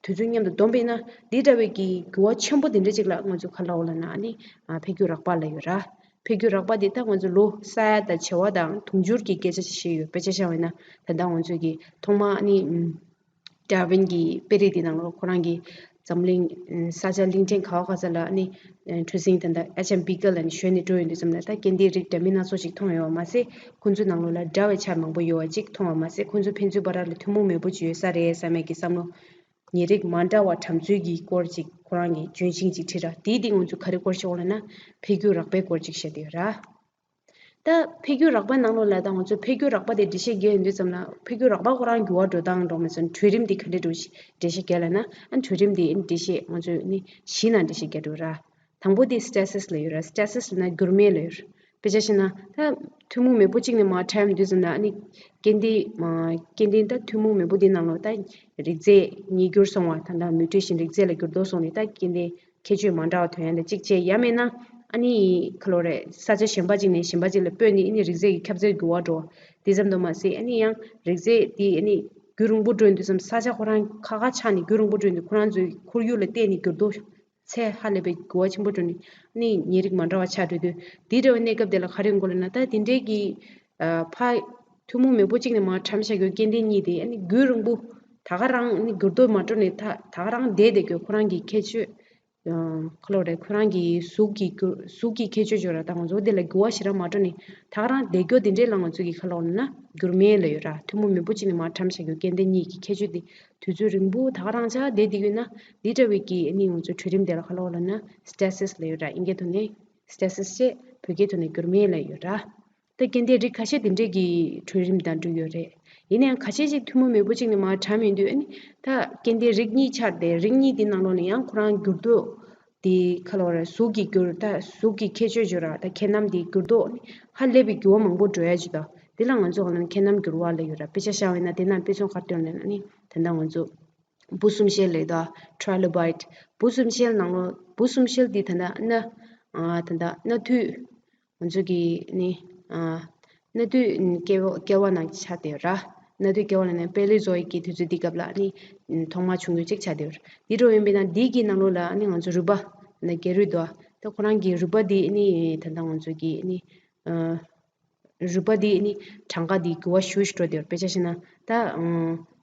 དུས་ཚོད་མཉམ་དུ་བསྡོམས་པས་ན། འདི་འདྲ་བའི་གི་འགྱུར་བ་ཆེན་པོ་དེ་འདྲ་ཅིག་ལ་ང་ཚོས་ག་ལབ་དགོས་ལབ་ན་ཨ་ནི། ཨ། འཕེལ་འགྱུར་རགས་པ་ལབ་ཡོད་ར། འཕེལ་འགྱུར་རགས་པ་འདི་ད་ང་ཚོ་ལོ་ས་ཡ་དང་བྱེ་བ་དང་དུང་ཕྱུར་གྱི་སྐད་ཆ་ཞིག་བཤད་ཡོད། དཔེ་ཆ་བཞག་པ་ཡིན་ན་ད་ལྟ་ང་ཚོས་གི་ཐོག་མ་ཨ་ནི། ཨམ། Darwin་གྱི་དཔེ་རིས་དེ་ནང་ལོགས་ཁོ་རང་གིས་ འཛམ་གླིང་ས་ཆ་གླིང་ཕྲན་ག་བ་ག་ས་ལ་ཨ་ནི་གྲུ་གཟིངས་ད་ལྟ་ཨེཆ་ཨེམ་བྷི་གྷལ་ལ་ནི་ཞོན་ནས་འགྲོ་ཡོང་དུས་ཙམ་ལ་ད་སྐྱེ་ལྡན་རིགས་འདྲ་མིན་སྣ་ཚོགས་ཤིག་མཐོང་ཡོད་པ་མ་ཟད། ཁོ་ཚོའི་ནང་ལོགས་ལ་འདྲ་བའི་ཆ་མང་པོ་ཡོད་པ་ཅིག་མཐོང་བ་མ་ཟད། ཁོ་ཚོ་ཕན་ཚུན་བར་ལ་ཐུན་མོང་མེས་པོ་ཅིག་ཡོད་ས་རེད་བསམ་ཡས་ཀྱི་བསམ་བློ། ཉེ་རིགས་མ་འདྲ་བ་གྲམ་ཚུལ་གྱི་སྐོར་ཅིག་ཁོ་རང་གིས་ལྗོན་ཤིང་ཅིག་བྲིས་ར། དེའི་སྟེང་ང་ཚོ་ག་རེ་སྐོར་ཞིག་འོང་ལབ་ན། འཕེལ་འགྱུར་རགས་པའི་སྐོར་ཅིག་བཤད་དེ་ཡོད་ར། ད་འཕེལ་འགྱུར་རགས་པ་ནང་ལོགས་ལ་ད་ང་ཚོ་འཕེལ་འགྱུར་རགས་པ་དེ་འགྲེལ་བཤད་རྒྱག་ཡོང་དུས་ཙམ་ལ། འཕེལ་འགྱུར་རགས་པ་ཁོ་རང་འགྱུར་བ་འགྲོ་སྟངས་འགྲོ་མི་ཚོ་གྲོས་རིམ་དེ་ག་འདྲ་འགྲོ་ཞིག་འགྲེལ་བཤད་རྒྱག་ལབ་ན། ཨ་གྲོས་རིམ་དེ་འགྲེལ་བཤད་ང་ཚོས་ནི་བཞི་ནང་འགྲེལ་བཤད་རྒྱག་འགྲོ་ར། དང་པོ་དེ་སི་ཊེ་སི་ལབ་ཡོད་ར། སི་ཊེ་སི་ལབ་ན་འགྱུར་མེད་ལབ་ཡོད་ར། དཔེ་ཆ་བཞག་ན་ད་ཐུན་མོང་མེས་པོ་གཅིག་ནས་མར་གྲམ་དུས་ཙམ་ལ་ཨ་ནི་སྐྱེ་ལྡན་མ་སྐྱེ་ལྡན་ད་ཐུན་མོང་མེས་པོ་འདི་ནང་ལོགས་ད་རིགས་རྫས་ཉིས་འགྱུར་སོང་བ། ད་ལྟ་མིའུ་ཊེ་ཤན་རིགས་རྫས་ལ་འགྱུར་ལྡོག་སོང་ནས་ད་སྐྱེ་ལྡན་ཁྱད་ཆོས་མ་འདྲ་བ་ཐོན་ཡ་ད་གཅིག་བྱས། ཡང་མིན་ན་ཨ་ནི་ག་ལབ་རེད། ས་ཆ་གཞན་པ་གཅིག་ནས་གཞན་པ་གཅིག་ལ་སྤོས་ནས་ཨ་ནི་རིགས་རྫས་ཀྱི་ཁྱབ་ཚད་འགྱུར་བ་འགྲོ་བ་དེ་ཙམ་དུ་མ་ཟད། ཨ་ནི་ཡང་རིགས་རྫས་དེ་ཨ་ནི་རྒྱུན་རིང་པོ་འགྲོ་ཡོང་དུས་ཙམ། ས་ཆ་ཁོ་རང་ཁག་ཁག་ཆགས་ནས་རྒྱུན་རིང་པོ་འགྲོ་ཡོང་དུས་ཁོ་རང་ཚོའི་ཁོར་ཡུག་ལ་བརྟེན་ནས་འགྱུར་ལྡོག་ཚད་ཧ་ལས་པའི་འགྱུར་བ་ཆེན་པོ་འགྲོ་ནས་ཨ་ནི་ཉེ་རིགས་མ་འདྲ་བ་ཆགས་འགྲོ་དུས། དེ་འདྲ་བའི་གནས་སྐབས་དེ་ལ་ག་རེ་ཡོང་གི་ལབ་ན། ད་དེ་འདྲའི་གི་ཨ་ཕ་ཐུན་མོང་མེས་པོ་གཅིག་ནས་མར་གྲམ་བཞག་རྒྱུ་སྐྱེ་ལྡན་གཉིས་དེ་ཨ་ནི་རྒྱུན་རིང་པོ་ད་ག་རང་ཨ་ནི་འགྱུར་ལྡོག་མ་འགྲོ་ནས་ད་ད་ག་རང་བསྡད་བསྡད་རྒྱུ་ཁོ་རང་གི་ཁྱད་ཆོས། ཨ་ག་ལབ་རེད། ཁོ་རང་གི་གཟུགས་ཀྱི་འགྱུར་གཟུགས་ཀྱི་ཁྱད་ཆོས་ཅིག་ཡོད་ར། ད་ང་ཚོ་དེ་ལ་འགྱུར་བ་ཞེ་དྲག་མ་འགྲོ་ནས་ད་ག་རང་བསྡད་རྒྱུ་དེ་འདྲས་ལ་ང་ཚོ་གིས་ག་ལབ་ལབ་ན་འགྱུར་མེད་ལབ་ཡོད་ར། ཐུན་མོང་མེས་པོ་གཅིག་ནས་མར་གྲམ་བཞག་རྒྱུ་སྐྱེ་ལྡན་གཉིས་ཀྱི་ཁྱད་ཆོས་དེ་དུས་ཚོད་རིང་པོ་ད་ག་རང་ཆགས་བསྡད་བསྡད་ཡོད་ན། འདི་འདྲ་བའི་གི་ཨ་ནི་ང་ཚོ་གྲོས་རིམ་དེ་ལ་ག་ལབ་ལབ་ན་སི་ཊེ་སི་ལབ་ཡོད་ར། དབྱིན་སྐད་ཐོག་ནས་སི་ཊེ་སི་བྱས། བོད་སྐད་ཐོག་ནས་འགྱུར་མེད་ལབ་ཡོད་ར། ད་སྐྱེ་ལྡན་རིགས་ཁ་ཤས་དེ་འདྲས་ཀྱི་གྲོས་རིམ་དང་འགྲིག་ཡོད་རེད། ཡིན་ནའང་ཁ་ཤས་ཤིག་ཐུན་མོང་མེས་པོ་གཅིག་ནས་མར་གྲམ་ཡོང་དུས་ཨ་ནི་ད་སྐྱེ་ལྡན་རིགས་གཉིས་ཆགས་ཏེ། རིགས་གཉིས་དེ་ནང་ལོགས་ནས་ཡང་ཁོ་རང་འགྱུར་ལྡོག་དེ་ག་ལབ་རེད། གཟུགས་ཀྱི་འགྱུར་ད་གཟུགས་ཀྱི་ཁྱད་ཆོས་ཅིག་ཡོད་ར། ད་ཁྱད་རྣམ་དེ་འགྱུར་ལྡོག་ཨ་ནི་ཧ་ལས་པའི་འགྱུར་བ་མང་པོ་འགྲོ་ཡ་ཅིག་ད་དེ་ལ་ང་ཚོ་ག་ལབ་ན་ཁྱད་རྣམ་འགྱུར་བ་ལབ་ཡོད་ར། དཔེ་ཆ་བཞག་པ་ཡིན་ན་དེ་ནང་དཔེ་མཚོན་ག་རེ་སྟོན་ལབ་ན། ཨ་ནི་ད་ལྟ་ང་ཚོ་འབུ་གསུམ་ཤེལ་ལབ་ད་ཊི་རི་ལོ་བྷའིཊ། འབུ་གསུམ་ཤེལ་ནང་ལོགས་འབུ་གསུམ་ཤེལ་དེ་ད་ལྟ་ཨ་ནི་ཨ་ད་ལྟ་གནའ་དུས་ང་ཚོ་གི་ནི་ཨ་གནའ་དུས་ཀེ་བ་ཀེ་བ་ནང་ཆགས་བསྡད་ཡོད་ར། གནའ་དུས་ཀེ་བ་ལབ་ན་པེ་ལེ་ཛོ་ཡིག་གི་དུས་ཚོད་འདི་སྐབས་ལ་ནི་ཐོག་མར་བྱུང་ཡོད་ཅིག་ཆགས་བསྡད་ཡོད་ར། འདི་འདྲ་ཡིན་པས་ན་འདི་གི་ནང་ལོགས་ལ་ནི་ང་ཚོ་རུས་པ་ནི་སྒལ་རུས་དོ། ད་ཁོ་རང་གི་རུས་པ་འདི་ནི་ད་ལྟ་ང་ཚོ་གི་ནི་ཨ་རུས་པ་འདི་ནི་གྲངས་ཀ་འདི་འགྱུར་བ་ཞེ་པོ་ཞིག་འགྲོ་བསྡད་ཡོད་ར། དཔེ་ཆ་བཞག་ན་ད་ཨ་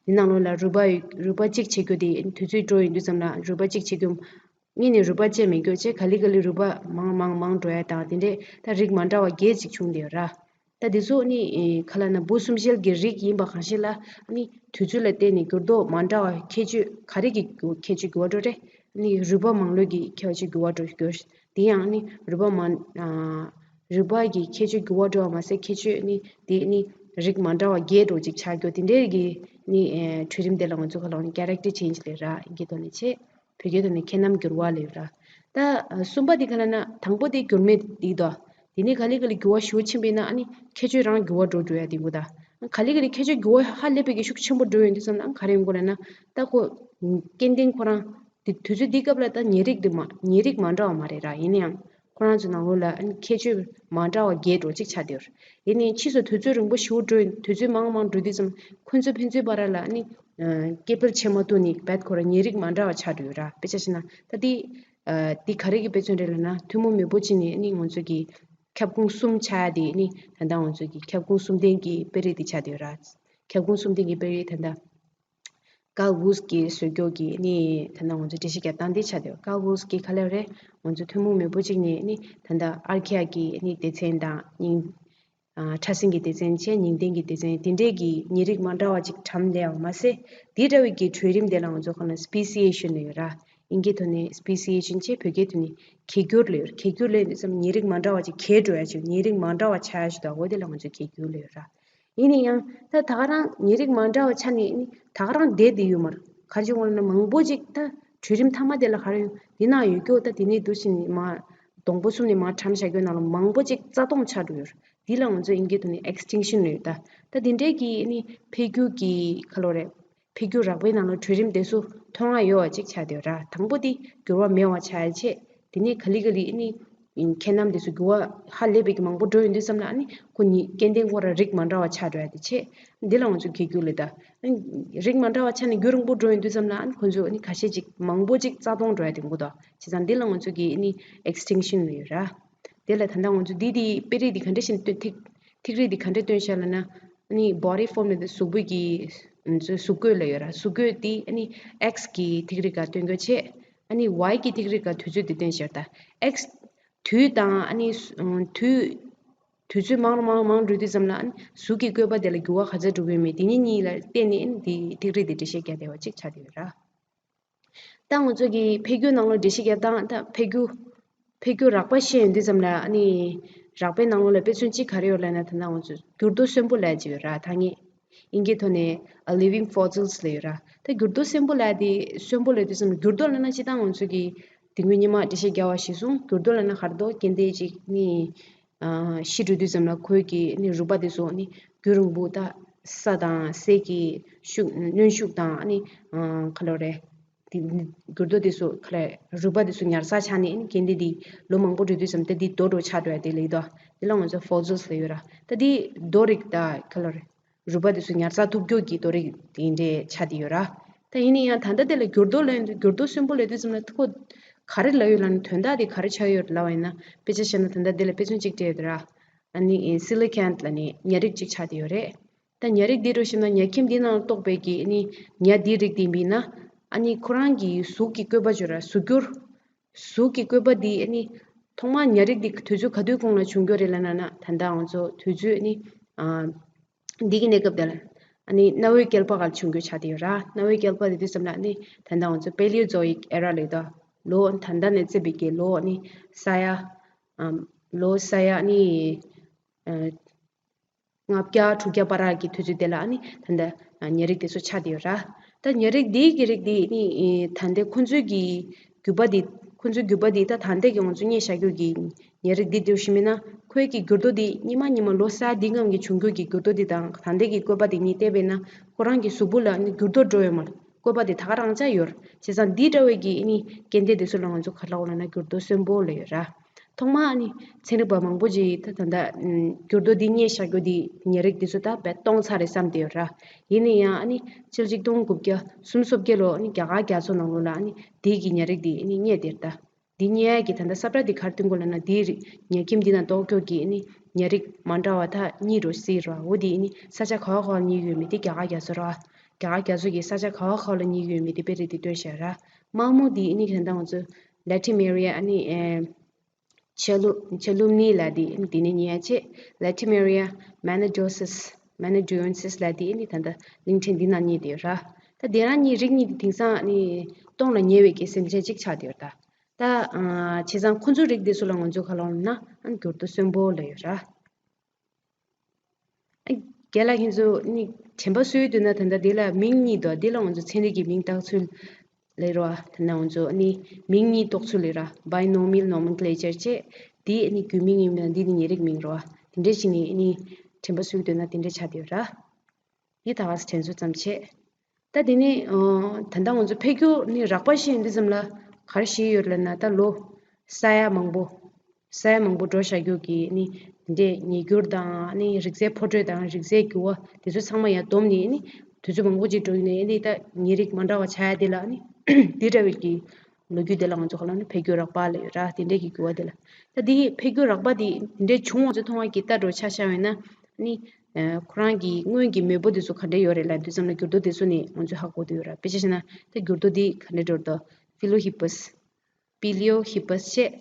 འདི་ནང་ལོགས་ལ་རུས་པ་ཡོད། རུས་པ་གཅིག་བྱེད་རྒྱུ་དེ་དུས་ཚོད་འགྲོ་ཡོང་དུས་ཙམ་ལ་རུས་པ་གཅིག་བྱེད་རྒྱུ་གཉིས་ནས་རུས་པ་བཅད་མེད་རྒྱུ་བྱས། ག་ལེ་ག་ལེ་རུས་པ་མང་མང་མང་འགྲོ་ཡ་དང་དེ་འདྲས་ད་རིགས་མ་འདྲ་བ་བརྒྱད་ཅིག་བྱུང་བསྡད་ཡོད་ར། ད་དེ་ཚོ་ནི་ཨེ་ག་ལབ་ན་འབུ་གསུམ་ཤེལ་གྱི་རིགས་ཡིན་པ་གང་ཞིག་ལ་ནི་དུས་ཚོད་ལ་བརྟེན་ནས་འགྱུར་ལྡོག་མ་འདྲ་བ་ཁྱད་ཆོས་ག་རེ་གི་ཁྱད་ཆོས་འགྱུར་བ་འགྲོ་རེད། ནི་རུས་པ་མང་ལོས་ཀྱི་ཁྱད་ཆོས་འགྱུར་བ་འགྲོ་རྒྱུ། དེ་ཡང་ནི་རུས་པ་མང་ཨ་རུས་པ་གི་ཁྱད་ཆོས་འགྱུར་བ་འགྲོ་བ་མ་ཟད། ཁྱད་ཆོས་ནི་དེ་ནི་རིགས་མ་འདྲ་བ་བརྒྱད་འགྲོ་ཅིག་ཆགས་རྒྱུ་དེ་འདྲའི་གི་ནི་ཨེ་གྲོས་རིམ་དེ་ལ་ང་ཚོ་ག་ལབ་ན་ཀེ་རེག་ཊར་ཆེན་ཇི་ལབ་ར། དབྱིན་སྐད་ཐོག་ནས་བྱས། བོད་སྐད་ཐོག་ནས་ཁྱད་རྣམ་འགྱུར་བ་ལབ་ཡོད་ར། ད་གསུམ་པ་དེ་ག་ལབ་ན་དང་པོ་དེ་འགྱུར་མེད་དེ་དོ། དེ་ནས་ག་ལེ་ག་ལེ་འགྱུར་བ་ཞེ་པོ་ཕྱིན་པས་ན་ཨ་ནི་ཁྱད་ཆོས་རང་འགྱུར་བ་འགྲོ་འགྲོ་ཡ་དེ་གོ་ད། ག་ལེ་ག་ལེ་ཁྱད་ཆོས་འགྱུར་བ་ཧ་ལས་པའི་གི་ཤུགས་ཆེན་པོ་འགྲོ་ཡོང་དུས་ཙམ་ལ་ག་རེ་ཡོང་གོ་ལབ་ན། ད་ཁོ་སྐྱེ་ལྡན་ཁོ་རང་དེ་དུས་ཚོད་འདི་སྐབས་ལ་ད་ཉེ་རིགས་དེ་མ་ཉེ་རིགས་མ་འདྲ་བ་མ་རེད་ར། ཡིན་ན་ཡང་ཁོ་རང་ཚོ་ནང་ལོགས་ལ་ཨ་ནི་ཁྱད་ཆོས་མ་འདྲ་བ་བརྒྱད་འགྲོ་ཅིག་ཆགས་བསྡད་ཡོད་རེད། ཡིན་ནའི་ཕྱིས་སུ་དུས་ཚོད་རིང་པོ་ཞེ་པོ་འགྲོ་ཡོང་དུས་ཚོད་མང་མང་འགྲོ་དུས་ཙམ་ཁོ་ཚོ་ཕན་ཚུན་བར་ལ་ཨ་ནི་སྐྱེ་འཕེལ་བྱེད་མ་ཐུབ་ནས་བད་ཁོ་རང་ཉེ་རིགས་མ་འདྲ་བ་ཆགས་འགྲོ་ཡོད་ར། དཔེ་ཆ་བཞག་ན་ད་དེ་ཨ་དེ་ག་རེ་གི་དཔེ་མཚོན་རེད་ལབ་ན་ཐུན་མོང་མེས་པོ་གཅིག་ནས་ཨ་ནི་ང་ཚོ་གི་ཁྱབ་ཁོངས་གསུམ་ཆགས་ཡ་དེ་ཨ་ནི་ད་ལྟ་ང་ཚོ་གི་ཁྱབ་ཁོངས་གསུམ་ལྡན་གྱི་དཔེ་རིས་དེ་ཆགས་བསྡད་ཡོད་ར། ཁྱབ་ཁོངས་གསུམ་ལྡན་གྱི་དཔེ་རིས་ད་ལྟ་ཀརལ་ཝུས་ཀྱིས་བཟོས་རྒྱུ་གི་ནི་ད་ལྟ་ང་ཚོ་འགྲེལ་བཤད་རྒྱག་སྟངས་འདི་ཆགས་བསྡད་ཡོད། ཀརལ་ཝུས་ཀྱིས་ག་ལབ་རེད། ང་ཚོ་ཐུན་མོང་མེས་པོ་གཅིག་ནས་ནི་ད་ལྟ་ཨར་ཁི་ཡ་གི་ནི་སྡེ་ཚན་དང་ཉིང་ཨ་ཕྲ་སྲིན་གྱི་སྡེ་ཚན་བྱས། ཉིང་ལྡན་གྱི་སྡེ་ཚན་དེ་འདྲས་ཀྱི་ཉེ་རིགས་མ་འདྲ་བ་ཅིག་གྲམ་སླེབས་པ་མ་ཟད། དེ་འདྲ་བའི་གི་གྲོས་རིམ་དེ་ལ་ང་ཚོ་ག་ལབ་ན་སི་པེ་སི་ཨེ་ཤན་ལབ་ཡོད་ར། དབྱིན་སྐད་ཐོག་ནས་སི་པེ་སི་ཨེ་ཤན་བྱས། བོད་སྐད་ཐོག་ནས་གྱེས་འགྱུར་ལབ་ཡོད་ར། གྱེས་འགྱུར་ལབ་དུས་ཙམ་ཉེ་རིགས་མ་འདྲ་བ་ཅིག་གྱེས་འགྲོ་ཡ་ཅིག་ཉེ་རིགས་མ་འདྲ་བ་ཆགས་ཡ་ཞིག་འདུག་འོ་དེ་ལ་ང་ཚོ་གྱེས་འགྱུར་ལབ་ཡོད་ར། ཡིན་ན་ཡང་ད་ད་ག་རང་ཉེ་རིགས་མ་འདྲ་བ་ཆགས་ནས་ནི་ད་ག་རང་བསྡད་བསྡད་ཡོད་མ་རེད། ག་རེ་བྱུང་བ་ལབ་ན་མང་པོ་ཅིག་ད་གྲོས་རིམ་མཐའ་མ་དེ་ལ་ག་རེ་ཡོང་འདི་ན་ཡོད་རྒྱུ་ད་དེ་ནས་འདུག་ཕྱིན་ནས་མར་སྡོང་པོ་གསུམ་ནས་མར་གྲམ་བཞག་རྒྱུ་ནང་ལ་མང་པོ་ཅིག་རྩ་སྟོངས་ཆགས་འགྲོ་ཡོད་རེད། འདི་ལ་ང་ཚོ་དབྱིན་སྐད་ཐོག་ནས་ཨེག་སི་ཊིང་ཤན་ལབ་ཡོད་ད། ད་དེ་འདྲའི་གི་ནི་འཕེལ་འགྱུར་གྱི་ག་ལབ་རེད། འཕེལ་འགྱུར་རགས་པའི་ནང་ལ་གྲོས་རིམ་དེ་ཚོ་མཐོང་ཡ་ཡོད་པ་ཅིག་ཆགས་བསྡད་ཡོད་ར། དང་པོ་དེ་འགྱུར་བ་མེད་པ་ཆགས་ཡ་བྱས། དེ་ནས་ག་ལེ་ག་ལེ་ཨ་ནི་ཁྱད་རྣམ་དེ་ཚོ་འགྱུར་བ་ཧ་ལས་པའི་གི་མང་པོ་འགྲོ་ཡོང་དུས་ཙམ་ལ་ཨ་ནི་ཁོ་གཉིས་སྐྱེ་ལྡན་ཁོ་རང་རིགས་མ་འདྲ་བ་ཆགས་འགྲོ་ཡ་དེ་བྱས། འདི་ལ་ང་ཚོ་གྱེས་འགྱུར་ལབ་ད། ཨ་ནི་རིགས་མ་འདྲ་བ་ཆགས་ནས་རྒྱུན་རིང་པོ་འགྲོ་ཡོང་དུས་ཙམ་ལ་ཨ་ནི་ཁོ་ཚོ་ཨ་ནི་ཁ་ཤས་ཅིག་མང་པོ་ཅིག་རྩ་སྟོངས་འགྲོ་ཡ་དེ་འགོ་དོ། བྱས་ཙང་འདི་ལ་ང་ཚོ་གི་ཨ་ནི་ཨེག་སི་ཊིང་ཤན་ལབ་ཡོད་ར། དེ་ལ་ད་ལྟ་ང་ཚོ་འདི་དེ་དཔེ་རིས་འདི་ག་འདྲ་ཞིག་སྟོན་ཐིག་ཐིག་རིས་འདི་ག་འདྲ་སྟོན་ཤག་ལབ་ན། ཨ་ནི་བོ་ཌི་ཕོརམ་ལབ་དེ་གཟུགས་པོ་གི་ ཨ་ཚོ་གཟུགས་བཀོད་ལབ་ཡོད་ར། གཟུགས་བཀོད་དེ་ཨ་ནི་X་གི་ཐིག་རིས་སྒང་སྟོན་དགོས་བྱས། ཨ་ནི་Y་གི་ཐིག་རིས་སྒང་དུས་ཚོད་དེ་སྟོན་བཞག་ད། X་དུས་དང་ཨ་ནི་དུས་དུས་ཚོད་མང་རུ་མང་རུ་མང་རུ་འགྲོ་དུས་ཙམ་ལ་ཨ་ནི་གཟུགས་ཀྱི་བཀོད་པ་དེ་ལ་འགྱུར་བ་ག་ཚོད་འགྲོ་གི་ཡོད་མེད་དེ་གཉིས་གཉིས་ལ་བརྟེན་ནས་ཨ་ནི་དེ་ཐིག་རིས་དེ་འགྲེལ་བཤད་རྒྱག་བསྡད་པ་ཅིག་ཆགས་བསྡད་ཡོད་ར། ད་ང་ཚོ་གི་འཕེལ་འགྱུར་ནང་ལོགས་འགྲེལ་བཤད་རྒྱག་སྟངས། ད་འཕེལ་འགྱུར་འཕེལ་འགྱུར་རགས་པ་བཤད་ཡོང་དུས་ཙམ་ལ་ཨ་ནི་རགས་པའི་ནང་ལོགས་ལ་དཔེ་མཚོན་གཅིག་ག་རེ་ཡོད་ལབ་ན། ད་ལྟ་ང་ཚོ་འགྱུར་ལྡོག་གསོན་པོ་ལབ་ཅིག་ཡོད་ར། ཐ་སྙད་དབྱིན་སྐད་ཐོག་ནས་a living fossils་ལབ་ཡོད་ར། ད་འགྱུར་ལྡོག་གསོན་པོ་ལབ་དེ་གསོན་པོ་ལབ་དུས་ཙམ་ལ་འགྱུར་ལྡོག་ལབ་ན་སྤྱིར་བཏང་ང་ཚོ་གི་དེ་སྔོན་ཉི་མ་འགྲེལ་བཤད་རྒྱག་པ་གཞིར་བཟུང་འགྱུར་ལྡོག་ལབ་ན་ག་རེ་འདུག་རྐྱེན་འདས་ཅིག་ནི་ཨ་ཤི་འགྲོ་དུས་ཙམ་ལ་ཁོའི་གི་ནི་རུས་པ་དེ་ཚོ་ནི་རྒྱུན་རིང་པོ་ད་ས་དང་སའི་གི་ཤུགས་གནོན་ཤུགས་དང་ནི་ཨ་ག་ལབ་རེད། དེ་འགྱུར་ལྡོག་དེ་ཚོ་ག་ལ་རུས་པ་དེ་ཚོ་ཉར་ས་ཆགས་ནས་ནི་རྐྱེན་འདས་དེ་ལོ་མང་པོ་འགྲོ་དུས་ཙམ་དེ་དེ་རྡོ་འདྲ་ཆགས་འགྲོ་ཡ་དེ་ལབ་ཀྱི་འདུག་དེ་ལ་ང་ཚོ་fossils་ལབ་ཡོད་ར། ད་དེ་རྡོ་རིགས་ད་ག་ལབ་རེད། རུས་པ་དེ་ཚོ་ཉར་ཚགས་ཐུབ་རྒྱུ་གི་རྡོ་རིགས་དེ་འདྲས་ཆགས་བསྡད་ཡོད་ར། ད་ཡིན་ན་ཡང་ད་ལྟ་དེ་ལ་འགྱུར་ལྡོག་ལབ་ཡོང་དུས་འགྱུར་ལྡོག་གསོན་པོ་ལབ་དུས་ཙམ་ལ་ཁོ་ག་རེ་ལབ་ཡོད་ལབ་ན་དོན་དག་དེ་ག་རེ་ཆགས་ཡོད་ལབ་པ་ཡིན་ན། དཔེ་ཆ་བཞག་ན་ད་ལྟ་དེ་ལ་དཔེ་མཚོན་གཅིག་སྤྲད་ཡོད་ར། ཨ་ནི་coelacanth་ལབ་ནས་ཉ་རིགས་གཅིག་ཆགས་བསྡད་ཡོད་རེད། ད་ཉ་རིགས་འདི་འདྲ་བཤད་ན་ཉ་ཁྱིམ་འདི་ནང་གཏོགས་པའི་གི་ཨ་ནི་ཉ་འདི་རིགས་དེ་ཡིན་ན་ཨ་ནི་ཁོ་རང་གི་གཟུགས་ཀྱི་བཀོད་པ་བརྗོད་ར། གཟུགས་འགྱུར། གཟུགས་ཀྱི་བཀོད་པ་འདི་ཨ་ནི་ཐོག་མར་ཉ་རིགས་འདི་དུས་ཚོད་ག་དུས་གོང་ལ་བྱུང་རྒྱུ་རེད་ལབ་ན་ན། ད་ལྟ་ང་ཚོ་དུས་ཚོད་ཨ་ནི་ཨ་འདི་གི་གནས་སྐབས་དེ་ལ་ཨ་ནི་གནའ་བོའི་བསྐལ་པ་སྒང་ལ་བྱུང་རྒྱུ་ཆགས་བསྡད་ཡོད་ར། གནའ་བོའི་བསྐལ་པ་དེ་དུས་ཙམ་ལ་ཨ་ནི་ད་ལྟ་ང་ཚོ་Paleozoic era་ལབ་ད་ལོ་ད་ལྟ་ནས་བརྩིས་པའི་གི་ལོ་ཨ་ནི་ས་ཡ་ཨམ་ལོ་ས་ཡ་ཨ་ནི་ཨ་ལྔ་བརྒྱ་དྲུག་བརྒྱ་བར་གྱི་དུས་ཚོད་དེ་ལ་ཨ་ནི་ད་ལྟ་ཉ་རིགས་དེ་ཚོ་ཆགས་བསྡད་ཡོད་ར། ད་ཉ་རིགས་འདི་གི་རིགས་འདི་ནི་ད་ལྟ་ཁོ་ཚོའི་གི་རྒྱུད་པ་འདི་ཁོ་ཚོའི་རྒྱུད་པ་འདི་ད་ད་ལྟ་གི་ང་ཚོ་རྙེད་བཞག་རྒྱུ་གི་ཉ་རིགས་འདི་འདྲ་བོ་ཞིག་མིན་ན། ཁོའི་གི་འགྱུར་ལྡོག་འདི་སྔོན་མ་སྔོན་མ་ལོ་ས་ཡ་འདི་སྔོན་གྱི་བྱུང་རྒྱུ་གི་འགྱུར་ལྡོག་འདི་དང་ད་ལྟ་གི་བཀོད་པ་འདི་གཉིས་བལྟས་པས་ན་ཁོ་རང་གི་གཟུགས་པོ་ལ་ནི་འགྱུར་ལྡོག་འགྲོ་ཡོད་མ་རེད། བཀོད་པ་དེ་ད་ག་རང་ཆགས་ཡོད་རེད། བྱས་ཙང་འདི་འདྲ་བའི་གི་ཨ་ནི་རྐྱེན་འདས་དེ་ཚོ་ལ་ང་ཚོ་ག་རེ་ལབ་ལབ་ན་འགྱུར་ལྡོག་གསོན་པོ་ལབ་ཡོད་ར། ཐོག་མར་ཨ་ནི་ཚན་རིག་པ་མང་པོ་ཅིག་ད་ད་ད་འགྱུར་ལྡོག་འདི་རྙེད་བཞག་རྒྱུ་འདི་ཉ་རིགས་དེ་ཚོ་ད་རྦད་སྟོང་ཚར་རེད་བསམ་བསྡད་ཡོད་ར། ཡིན་ན་ཡང་ཨ་ནི་ཕྱི་ལོ་ཆིག་སྟོང་དགུ་བརྒྱ་སུམ་ཅུ་སོ་བརྒྱད་ལོ་ཨ་ནི་རྒྱ་གར་རྒྱ་མཚོ་ནང་ལོགས་ལ་ཨ་ནི་འདི་གི་ཉ་རིགས་འདི་ཨ་ནི་རྙེད་བསྡད་ར། ད་འདི་རྙེད་ཡ་གི་ད་ལྟ་ས་བཀྲ་འདི་ག་རེ་སྟོན་གོ་ལབ་ན། འདི་རིགས་ཉ་ཁྱིམ་འདི་ནང་གཏོགས་རྒྱུ་གི་ཨ་ནི་ཉ་རིགས་མ་འདྲ་བ་ད་གཉིས་འདྲ་བོ་ཅིག་ར། འོ་འདི་ཨ་ནི་ས་ཆ་ག་བ་ག་བ་ལ་རྙེད་ཡོད་མེད་དེ་རྒྱ་གར་རྒྱ་མཚོ་ར། རྒྱ་གར་རྒྱ་མཚོ་གི་ས་ཆ་ག་བ་ག་བ་ལ་རྙེད་ཡོད་མེད་དེ་དཔེ་རིས་དེ་སྟོན་བཞག་ར། དམར་མོ་འདི་ཨ་ནི་ད་ལྟ་ང་ཚོ་Latimeria་ཨ་ནི་ཨེ་ཆ་ལུ་ཆ་ལུ་ནི་ལབ་དེ་ཨ་ནི་དེ་ནས་རྙེད་ཡ་བྱས། Latimeria menadosis menadoensis་ལབ་དེ་ཨ་ནི་ད་ལྟ་གླིང་ཕྲན་འདི་ནང་རྙེད་བསྡད་ཡོད་ར། ད་དེ་རང་གཉིས་རིགས་གཉིས་དེ་དེང་སང་ཨ་ནི་སྟོངས་ལ་ཉེ་བའི་གི་སེམས་ཅན་ཅིག་ཆགས་བསྡད་ཡོད་ར། ད་ཨ་བྱས་ཙང་ཁོ་ཚོའི་རིགས་དེ་ཚོ་ལ་ང་ཚོས་ག་རེ་ལབ་ན་ཨ་ནི་འགྱུར་ལྡོག་གསོན་པོ་ལབ་ཡོད་ར། རྒན་ལགས་ཁྱེད་ཚོ་ནི་དྲན་པ་གསོ་ཡི་འདུག་ན། ད་ལྟ་འདི་ལ་མིང་གཉིས་འདུག་འདི་ལ་ང་ཚོ་ཚན་རིག་གི་མིང་བཏགས་ཚུལ་ལབ་རོ། ད་ནི་ང་ཚོ་ནི་མིང་གཉིས་འདོགས་ཚུལ་ལབ་ར། Binomial nomenclature་བྱས། འདི་ནི་རྒྱུད་མིང་ཡིན་ན་འདི་ནི་ཉེ་རིགས་མིང་རོ། དེ་འདྲས་ཅིག་ནི་ནི་དྲན་པ་གསོ་གི་འདུག་ན་དེ་འདྲས་ཆགས་བསྡད་ཡོད་ར། ངས་ད་ག་ས་དྲན་གསོ་ཙམ་བྱས། ད་དེ་ནས་ཨ་ད་ལྟ་ང་ཚོ་འཕེལ་འགྱུར་ནི་རགས་པ་བཤད་ཡོང་དུས་ཙམ་ལ་ག་རེ་བཤད་ཡོད་ལབ་ན། ད་ལོ་ས་ཡ་མང་པོ་ས་ཡ་མང་པོ་འགྲོ་བཞག་རྒྱུ་གི་ནི་འདི་འདྲའི་ཉིས་འགྱུར་དང་ནི་རིགས་རྫས་འཕོ་འགྲོས་དང་རིགས་རྫས་འགྱུར་བ་དེ་ཚོ་ཚང་མ་ཡར་བསྡོམས་ནས་ནི་དུས་ཚོད་མང་པོ་ཅིག་འགྲོ་ཡོང་ནས་ནི་ད་ཉེ་རིགས་མ་འདྲ་བ་ཆགས་ཡ་དེ་ལ་ནི་དེ་འདྲ་བའི་གི་ལོ་རྒྱུས་དེ་ལ་ང་ཚོ་ག་ལབ་ན་འཕེལ་འགྱུར་རགས་པ་ལབ་ཡོད་ར། དེ་འདྲའི་གི་འགྱུར་བ་དེ་ལ། ད་དེ་འཕེལ་འགྱུར་རགས་པ་དེ་དེ་འདྲའི་བྱུང་བ་ཚོ་མཐོང་བ་གི་ལྟ་འགྲོ་ཆ་བཞག་ཡོད་ན་ནི། ཨ་ཁོ་རང་གི་སྔོན་གྱི་མེས་པོ་དེ་ཚོ་ག་འདྲ་ཡོད་རེད་ལབ་དུས་ཙམ་ལ་འགྱུར་ལྡོག་དེ་ཚོ་ནི་ང་ཚོས་ཧ་གོ་གི་ཡོད་ར། དཔེ་ཆ་བཞག་ན་ད་འགྱུར་ལྡོག་འདི་ག་འདྲ་འགྲོ་འདུག Phylliohippus། Paleohippus་བྱས།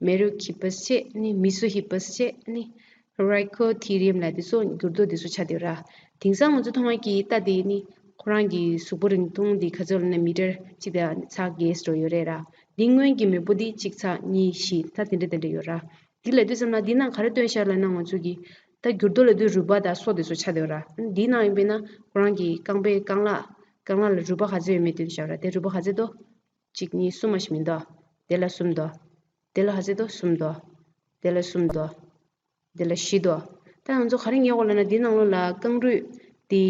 Merohippus་བྱས། ནི་Mesohippus་བྱས། ནི་Hyracotherium་ལབ་དེ་ཚོ་འགྱུར་ལྡོག་དེ་ཚོ་ཆགས་བསྡད་ཡོད་ར། དེང་སང་ང་ཚོ་མཐོང་བ་གི་ལྟ་དེ་ནི་ཁོ་རང་གི་གཟུགས་པོ་རིང་ཐུང་དེ་ག་ཚོད་ལབ་ན་མི་ཊར་གཅིག་དང་ཚེག་བརྒྱད་འདྲ་ཡོད་རེད་ར། འདི་སྔོན་གྱི་མེས་པོ་དེ་གཅིག་ཚེག་གཉིས་བཞི་ད་དེ་འདྲ་དེ་འདྲ་ཡོད་ར། འདི་ལབ་དུས་ཙམ་ལ་འདི་ནང་ག་རེ་སྟོན་ཤག་ལབ་ན། ང་ཚོ་གི་ད་འགྱུར་ལྡོག་ལབ་དུས་རུས་པ་དང་སོ་དེ་ཚོ་ཆགས་བསྡད་ཡོད་ར། འདི་ནང་ཡིན་པས་ན་ཁོ་རང་གི་རྐང་པའི་རྐང་ལག་རྐང་ལག་ལ་རུས་པ་ག་ཚོད་ཡོད་མེད་དེ་ཤག་ར། དེ་རུས་པ་ག་ཚོད་འདུག་གཅིག་གཉིས་གསུམ་མ་ཞིག་མི་འདུག་དེ་ལ་གསུམ་འདུག་དེ་ལ་ག་ཚོད་འདུག་གསུམ་འདུག་དེ་ལ་གསུམ་འདུག་དེ་ལ་བཞི་འདུག་ད་ང་ཚོ་ག་རེ་ངེས་དགོས་ལབ་ན། འདི་ནང་ལོགས་ལ་རྐང་རུས་དེ་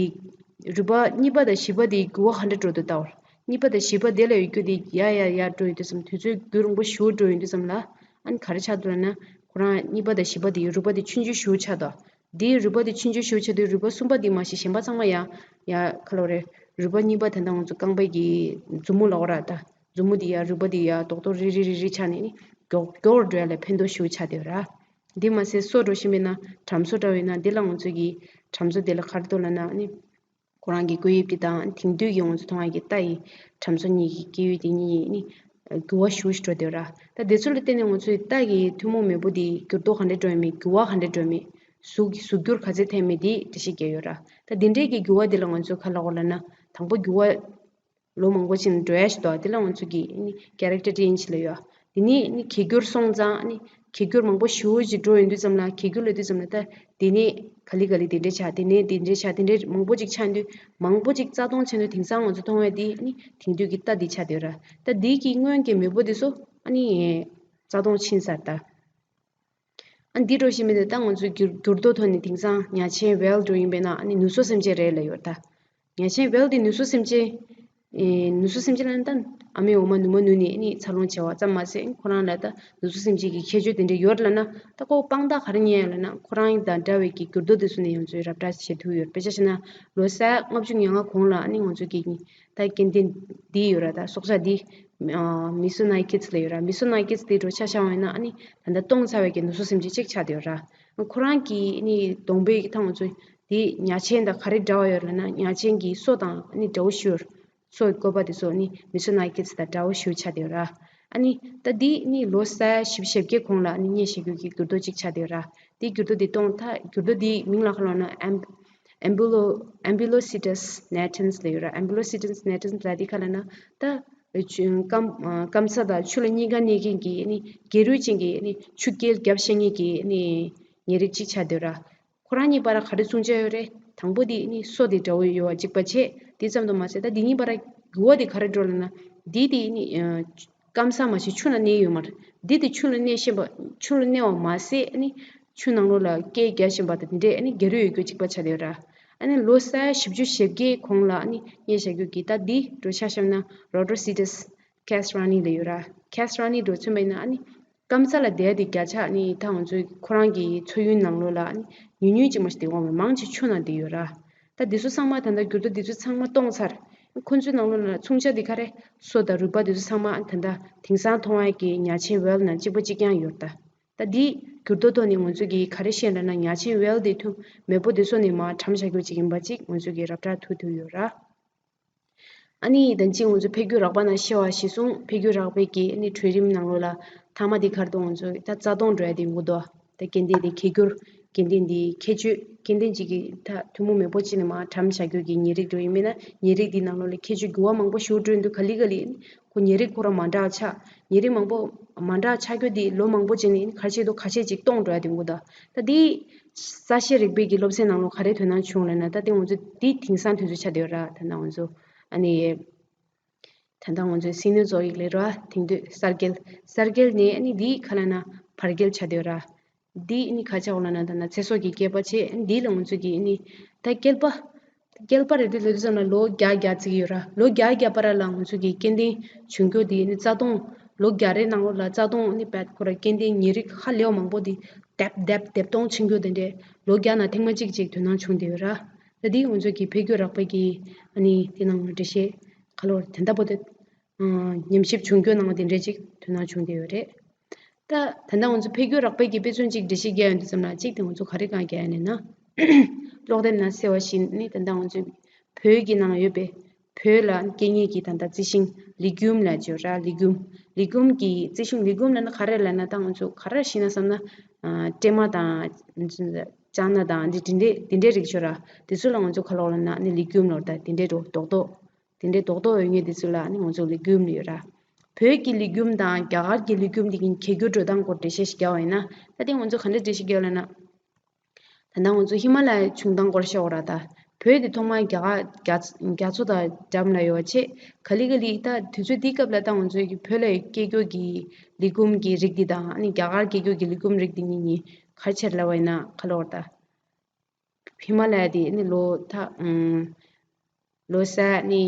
རུས་པ་གཉིས་པ་དང་བཞི་པ་དེ་འགྱུར་བ་ག་འདྲ་འགྲོ་འདུག་ལྟ་བར། གཉིས་པ་དང་བཞི་པ་དེ་ལ་ཡོད་རྒྱུ་དེ་ཡར་ཡར་ཡར་འགྲོ་ཡོང་དུས་ཙམ། དུས་ཚོད་རྒྱུན་རིང་པོ་ཞེ་པོ་འགྲོ་ཡོང་དུས་ཙམ་ལ་ཨ་ནི་ག་རེ་ཆགས་འདུག་ལབ་ན། ཁོ་རང་གཉིས་པ་དང་བཞི་པ་དེ་ཡི་རུས་པ་དེ་ཆུང་ཆུང་ཞེ་པོ་ཆགས་འདུག་དེའི་རུས་པ་དེ་ཆུང་ཆུང་ཞེ་པོ་ཆགས་དུས་རུས་པ་གསུམ་པ་དེ་མ་གཏོགས་གཞན་པ་ཚང་མ་ཡར་ཡར་ག་ལབ་རེད། རུས་པ་གཉིས་པ་དེ་འདྲ་ང་ཚོ་རྐང་པའི་གི་མཛུབ་མོ་ལབ་དགོས་ར། ད་མཛུབ་མོ་དེ་ཡར་རུས་པ་དེ་ཡར་རྡོག་རྡོག་རིལ་རིལ་རིལ་རིལ་ཆགས་ནས་ནི་མགྱོགས་མགྱོགས་འགྲོ་ཡ་ལ་ཕན་ཐོགས་ཞེ་པོ་ཆགས་བསྡད་ཡོད་ར། འདི་མ་ཟད་སོ་འདྲ་བོ་ཞིག་མིན་ན་དྲམ་སོ་འདྲ་བོ་ཡིན་ན། འདི་ལ་ང་ཚོ་གི་དྲམ་སོ་དེ་ལ་ག་རེ་འདུག་ལབ་ན་ནི་ ཁོ་རང་གི་བཀོད་དབྱིབས་དེ་དང་དེང་དུས་ཀྱི་ང་ཚོ་མཐོང་ཡ་གི་རྟ་ཡི་ཁྲམ་སོ་གཉིས་ཀྱི་སྐྱེས་ཡུལ་དེ་གཉིས་ནི་འགྱུར་བ་ཞེ་པོ་ཞིག་འགྲོ་བསྡད་ཡོད་ར། ད་དེ་ཚོ་ལ་བརྟེན་ནས་ང་ཚོའི་རྟ་གི་ཐུན་མོང་མེས་པོ་དེ་འགྱུར་ལྡོག་ག་འདྲ་འགྲོ་ཡ་མེད། འགྱུར་བ་ག་འདྲ་འགྲོ་ཡ་མེད། གཟུགས་གཟུགས་འགྱུར་ག་ཚད་ཐེབས་མེད་དེ་འགྲེལ་བཤད་རྒྱག་ཡོད་ར། ད་དེ་འདྲའི་གི་འགྱུར་བ་དེ་ལ་ང་ཚོས་ག་ལབ་དགོས་ལབ་ན། དང་པོ་འགྱུར་བ་ལོ་མང་པོ་ཕྱིན་ནས་འགྲོ་ཡ་ཞིག་འདུག་དེ་ལ་ང་ཚོ་གིས་ནི་character change ལབ་ཡོད། དེ་ནས་ནི་གྱེས་འགྱུར་སོང་ཙང་ནི་གྱེས་འགྱུར་མང་པོ་ཞེ་པོ་ཅིག་འགྲོ་ཡོང་དུས་ཙམ་ལ། གྱེས་འགྱུར་ལབ་དུས་ཙམ་ལ་ད་དེ་ནས་ག་ལེ་ག་ལེ་དེ་འདྲས་ཆགས། དེ་ནས་དེ་འདྲས་ཆགས། དེ་འདྲས་མང་པོ་ཅིག་ཆགས་དུས། མང་པོ་ཅིག་རྩ་སྟོང་ཕྱིན་དུས། དེང་སང་ང་ཚོ་མཐོང་བ་དེ་ནི་དེང་དུས་ཀྱི་རྟ་དེ་ཆགས་བསྡད་ཡོད་ར། ད་དེ་གི་སྔོན་གྱི་མེས་པོ་དེ་ཚོ་ཨ་ནི་རྩ་སྟོང་ཕྱིན་ཚར་ད། ཨ་འདི་འགྲོ་བཞིན་མེད་དེ། ད་ང་ཚོའི་འགྱུར་འགྱུར་ལྡོག་ཐོག་ནས་དེང་སང་ཉ་ཆེན་ཝེལ་འགྲོ་ཡིན་པས་ན། ཨ་ནི་ནུ་གསོ་སེམས་ཅན་རེད་ལབ་ཡོད་ད། ཉ་ཆེན་ཝེལ་དེ་ནུ་གསོ་སེམས་ཅན། ཨེ་ནུ་གསོ་སེམས་ཅན་ལབ་ན་ད་ཨ་མའི་འོ་མ་ནུ་མ་ནུ་ནས་ཨ་ནི་འཚར་ལོངས་བྱས་པ་ཙམ་མ་ཟད། ཁོ་རང་ལ་ད་ནུ་གསོ་སེམས་ཅན་གྱི་ཁྱད་ཆོས་དེ་འདྲ་ཡོད་ལབ་ན། ད་ཁོ་དཔང་རྟགས་ག་རེ་རྙེད་ཡོད་ལབ་ན། ཁོ་རང་དང་འདྲ་བའི་གི་འགྱུར་ལྡོག་དེ་ཚོ་ནས་ང་ཚོས་ར་སྤྲོད་བྱེད་ཐུབ་ཡོད། དཔེ་ཆ་བཞག་ན་ལོ་ས་ཡ་ལྔ་བཅུ་ང་ལྔ་གོང་ལ་ཨ་ནི་ང་ཚོ་གི་ད་སྐྱེ་ལྡན་འདི་ཡོད་ར། ད་སྲོག་ཆགས་འདི། མི་སོ་ནའི་ཀིཌ་ལབ་ཡོད་ར། མི་སོ་ནའི་ཀིཌ་དེ་འདྲ་ཆ་བཞག་པ་ཡིན་ན། ཨ་ནི་ད་ལྟ་སྟོང་ཚར་བའི་གི་ནུ་གསོ་སེམས་ཅན་གཅིག་ཆགས་བསྡད་ཡོད་ར། ཁོ་རང་གི་ཨ་ནི་གདོང་པའི་ཐང་ཚོ་དེ་ཉ་ཆེན་དང་ག་རེ་འདྲ་བ་ཡོད་ལབ་ན། ཉ་ཆེན་གྱི་སོ་དང་ཨ་ནི་འདྲ་བོ་ཞིག་ཡོད། སོ་ཡི་བཀོད་པ་དེ་ཚོ་ཨ་ནི་མི་སོ་ནའི་ཀིཌ་དང་འདྲ་བོ་ཞིག་ཆགས་བསྡད་ཡོད་ར། ཨ་ནི་ད་འདི་ཨ་ནི་ལོ་ས་ཡ་བཞི་བཅུ་ཞེ་བརྒྱད་གོང་ལ་ཨ་ནི་རྙེད་བཞག་རྒྱུ་གི་འགྱུར་ལྡོག་ཅིག་ཆགས་བསྡད་ཡོད་ར། དེ་འགྱུར་ལྡོག་དེ་སྟོང་ད་འགྱུར་ལྡོག་དེའི་མིང་ལ་ག་ལབ་ན། ཨེམ་ཨེམ་བུ་ལོ་ཨེམ་བུ་ལོ་སི་ཊས་ནེ་ཊན་སི་ལབ་ཡོད་ར། ཨེམ་བུ་ལོ་སི་ཊས་ནེ་ཊན་སི་ལབ་དེ་ག་ལབ་ན། ད་ཆུ་སྐམ་སྐམ་ས་དང་ཆུ་ལ་གཉིས་ཀ་གནས་མཁན་གྱི་ཨ་ནི་སྒལ་རུས་ཅན་གྱི་ཨ་ནི་ཆུ་རྐྱལ་རྒྱབ་ཤེས་མཁན་གྱི་ཨ་ནི་ཉེ་རིགས་གཅིག་ཆགས་བསྡད་ཡོད་ར། ཁོ་རང་གཉིས་བར་ག་རེ་མཚུངས་ཆ་ཡོད་རེད། དང་པོ་དེ་ཨ་ནི་སོ་དེ་འདྲ་བོ་ཡོད་པ་གཅིག་པ་བྱས། དེ་ཙམ་དུ་མ་ཟད། ད་དེ་གཉིས་བར་འགྱུར་བ་དེ་ག་རེ་འགྲོ་ལབ་ན། འདི་དེ་ཨ་ནི་སྐམ་ས་མ་གཏོགས་ཆུ་ནང་གནས་ཡོད་མ་རེད། འདི་དེ་ཆུ་ལ་གནས་བཞིན་པ། ཆུ་ལ་གནས་པ་མ་ཟད་ཨ་ནི་ཆུ་ནང་ལོགས་ལ་རྐྱལ་རྒྱག་བཞིན་པ་དང་དེ་འདྲའི་ཨ་ནི་སྒལ་རུས་ཡོད་རྒྱུ་གཅིག་པ་ཆགས་བསྡད་ཡོད་ར། ཨ་ནི་ལོ་ས་ཡ་བཞི་བཅུ་ཞེ་བརྒྱད་གོང་ལ་ཨ་ནི་རྙེད་བཞག་རྒྱུ་གི། ད་འདི་འདྲ་ཆ་བཞག་ན་རོ་ཌོ་སི་ཊས་ཁེ་སི་ར་ནི་ལབ་ཡོད་ར། ཁེ་སི་ར་ནི་འདྲ་མཚོན་པ་ཡིན་ན། ཨ་ནི་སྐམ་ས་ལ་བསྡད་དེ་བརྒྱ་ཆ་ཨ་ནི་ད་ང་ཚོས་ཁོ་རང་གི་འཚོ་ཡུལ་ནང་ལོགས་ལ་ཨ་ནི་ཉུང་ཉུང་ཅིག་མ་གཏོགས་བསྡད་ཡོད་མ་རེད། མང་ཆེ་ཆུ་ནང་བསྡད་ཡོད་ར། ད་འདི་ཚོ་ཚང་མ་ད་ལྟ་འགྱུར་ལྡོག་འདི་ཚོ་ཚང་མ་སྟོང་ཚར། ཁོ་ཚོའི་ནང་ལོགས་ལ་མཚུངས་ཆ་དེ་ག་རེ། སོ་དང་རུས་པ་འདི་ཚོ་ཚང་མ་ད་ལྟ་དེང་སང་མཐོང་བའི་གི་ཉ་ཆེན་ཝེལ་ནང་གཅིག་པ་གཅིག་རྐྱང་ཡོད་རེད་ད། ད་འདི་འགྱུར་ལྡོག་ཐོག་ནས་ང་ཚོ་གིས་ག་རེ་ཤེས་ལབ་ན། ཉ་ཆེན་ཝེལ་དེ་ཐུན་མོང་མེས་པོ་དེ་ཚོ་ནས་མར་གྲམ་བཞག་རྒྱུ་ཅིག་ཡིན་པ་ཅིག་ང་ཚོ་གིས་ར་སྤྲོད་ཐུབ་ཐུབ་ཡོད་ར། ཨ་ནི་ད་ཅི་ང་ཚོ་འཕེལ་འགྱུར་རགས་པ་ནང་བཤད་པ་གཞིར་བཟུང་། འཕེལ་འགྱུར་རགས་པའི་གི་ཨ་ནི་གྲོས་རིམ་ནང་ལོགས་ལ་མཐའ་མ་དེ་ག་རེ་འདུག་ང་ཚོ་ད་རྩ་སྟོང་འགྲོ་ཡ་དེ་ཡོང་གི་འདུག་ད་སྐྱེ་ལྡན་དེ་གྱེས་འགྱུར། སྐྱེ་ལྡན་དེའི་ཁྱད་ཆོས། སྐྱེ་ལྡན་གཅིག་གིས་ད་ཐུན་མོང་མེས་པོ་གཅིག་ནས་མར་གྲམ་བཞག་རྒྱུ་གི་ཉེ་རིགས་འདྲ་ཡིན་པས་ན། ཉེ་རིགས་དེའི་ནང་ལོགས་ལ་ཁྱད་ཆོས་འགྱུར་བ་མང་པོ་ཞེ་པོ་འགྲོ་ཡོང་དུས། ག་ལེ་ག་ལེ་ཁོ་ཉེ་རིགས་ཁོ་རང་མ་འདྲ་ཆགས། ཉེ་རིགས་མང་པོ་མ་འདྲ་ཆགས་རྒྱུ་དེ་ལོ་མང་པོ་རྗེས་ནས་ཁ་ཤས་དང་ཁ་ཤས་ཅིག་སྟོང་འགྲོ་ཡ་དེ་འདུག་ད་ད་དེ་ས་ཤེས་རིག་པའི་གི་སློབ་ཚན་ནང་ལོགས་ག་རེ་དོ་སྣང་བྱུང་ལབ་ན། ད་དེ་ང་ཚོ་དེ་དེང་སང་དུས་ཚོད་ཆགས་བསྡད་ཡོད་ར། ད་ལྟ་ང་ཚོ་ཨ་ནི་ད་ལྟ་ང་ཚོའི་སིན་ནོ་ཛོ་ཡིག་ལབ་ར། དེང་དུས་གསར་བསྐལ། གསར་བསྐལ་ནས་ཨ་ནི་དེ་ག་ལབ་ན་བར་བསྐལ་ཆགས་བསྡད་ཡོད་ར། འདི་ནི་ག་ཆགས་ལབ་ན། ད་ན་ཚེ་སྲོག་གི་བསྐལ་པ་བྱས། འདི་ལ་ང་ཚོ་གི་ནི་ད་བསྐལ་པ། བསྐལ་པ་རེད་དུས་ལབ་དུས་ཙམ་ལ་ལོ་བརྒྱ་བརྒྱ་བརྩི་གི་ཡོད་ར། ལོ་བརྒྱ་བརྒྱ་བར་ལ་ང་ཚོ་གི་སྐྱེ་ལྡན་བྱུང་རྒྱུ་དེ་ནི་རྩ་སྟོང་། ལོ་བརྒྱ་རེ་ནང་ལོགས་ལ་རྩ་སྟོང་ནི་བད་ཁོ་ར་སྐྱེ་ལྡན་ཉེ་རིགས་ཧ་ལས་པ་མང་པོ་དེ་དེབ་དེབ་དེབ་སྟོང་ཕྱིན་རྒྱུ་དེ་འདྲས་ལོ་བརྒྱ་ནང་ཐེངས་མ་གཅིག་ཅིག་དོ་སྣང་བྱུང་བསྡད་ཡོད་ར། ད་འདི་ང་ཚོ་གི་འཕེལ་འགྱུར་རགས་པའི་གི་ཨ་ནི་དེ་ནང་འགྲེལ་བཤད་ག་ལབ་དགོས་རེད། དེ་འདྲ་པོ་དེ། ཨ། ཉམས་ཞིབ་བྱུང་རྒྱུ་ནང་དེ་འདྲས་ཅིག་དོ་སྣང་བྱུང་བསྡད་ཡོད་རེད། ད་ད་ལྟ་ང་ཚོ་འཕེལ་འགྱུར་རགས་པའི་གི་དཔེ་མཚོན་ཅིག་འགྲེལ་བཤད་རྒྱག་ཡོང་དུས་ཙམ་ལ། གཅིག་དེ་ང་ཚོ་ག་རེ་གང་རྒྱག་ཡ་ནས་ན། ཀློག་དེབ་ནང་གསལ་བ་བཞིན་ནི་ད་ལྟ་ང་ཚོའི་བོད་ཀྱི་ནང་ཡོད་པའི་བོད་ལ་སྐྱེ་མཁན་གྱི་ད་ལྟ་རྩི་ཤིང་ལི་གུམ་ལབ་ཅིག་ཡོད་ར། ལི་གུམ། ལི་གུམ་གྱི་རྩི་ཤིང་། ལི་གུམ་ལབ་ན་ག་རེ་ལབ་ན། ད་ང་ཚོ་ག་རེ་ཤེས་ན་བསམ་ན། ཨ། སྲན་མ་དང་ལྕང་སྣ་དང་འདི་འདྲ་འདི་འདྲའི་རིགས་ཡོད་ར། དེ་ཚོ་ལ་ང་ཚོ་ག་ལབ་ལབ་ན་ནི་ལི་གུམ་ལབ་ར། ད་དེ་འདྲའི་རོ་རྡོག་རྡོག་དེ་འདྲའི་རྡོག་རྡོག་ཡོད་མཁན་དེ་ཚོ་ལ་ནི་ང་ཚོ་ལི་གུམ་ལབ་ཡོད་ར། བོད་ཀྱི་ལི་གུམ་དང་རྒྱ་གར་གྱི་ལི་གུམ་དེ་གི་གྱེས་འགྱུར་འགྲོ་སྟངས་སྐོར་འགྲེལ་བཤད་ཞིག་རྒྱག་པ་ཡིན་ན། ད་དེ་ང་ཚོ་ག་འདྲ་འགྲེལ་བཤད་རྒྱག་ལབ་ན། ད་ལྟ་ང་ཚོ་ཧི་མ་ལ་ཡའི་བྱུང་སྟངས་སྐོར་བཤད་དགོས་ར། ད་བོད་དེ་ཐོག་མར་རྒྱ་གར་རྒྱ་རྒྱ་མཚོ་དང་འགྲམ་ལ་ཡོད་པ་བྱས། ག་ལེ་ག་ལེ་ད་དུས་ཚོད་དེའི་སྐབས་ལ་ད་ང་ཚོའི་གི་བོད་ལ་སྐྱེ་རྒྱུ་གི་ལི་གུམ་གྱི་རིགས་འདི་དང་ཨ་ནི་རྒྱ་གར་སྐྱེ་རྒྱུ་གི་ལི་གུམ་རིགས་འདི་གཉིས་གཉིས་ག་རེ་བྱས་ལབ་པ་ཡིན་ན། ག་ལབ་དགོས་རེད། ད། ཧི་མ་ལ་ཡ་དེ་ནི་ལོ་ད་ཨམ། ལོ་ས་ནི་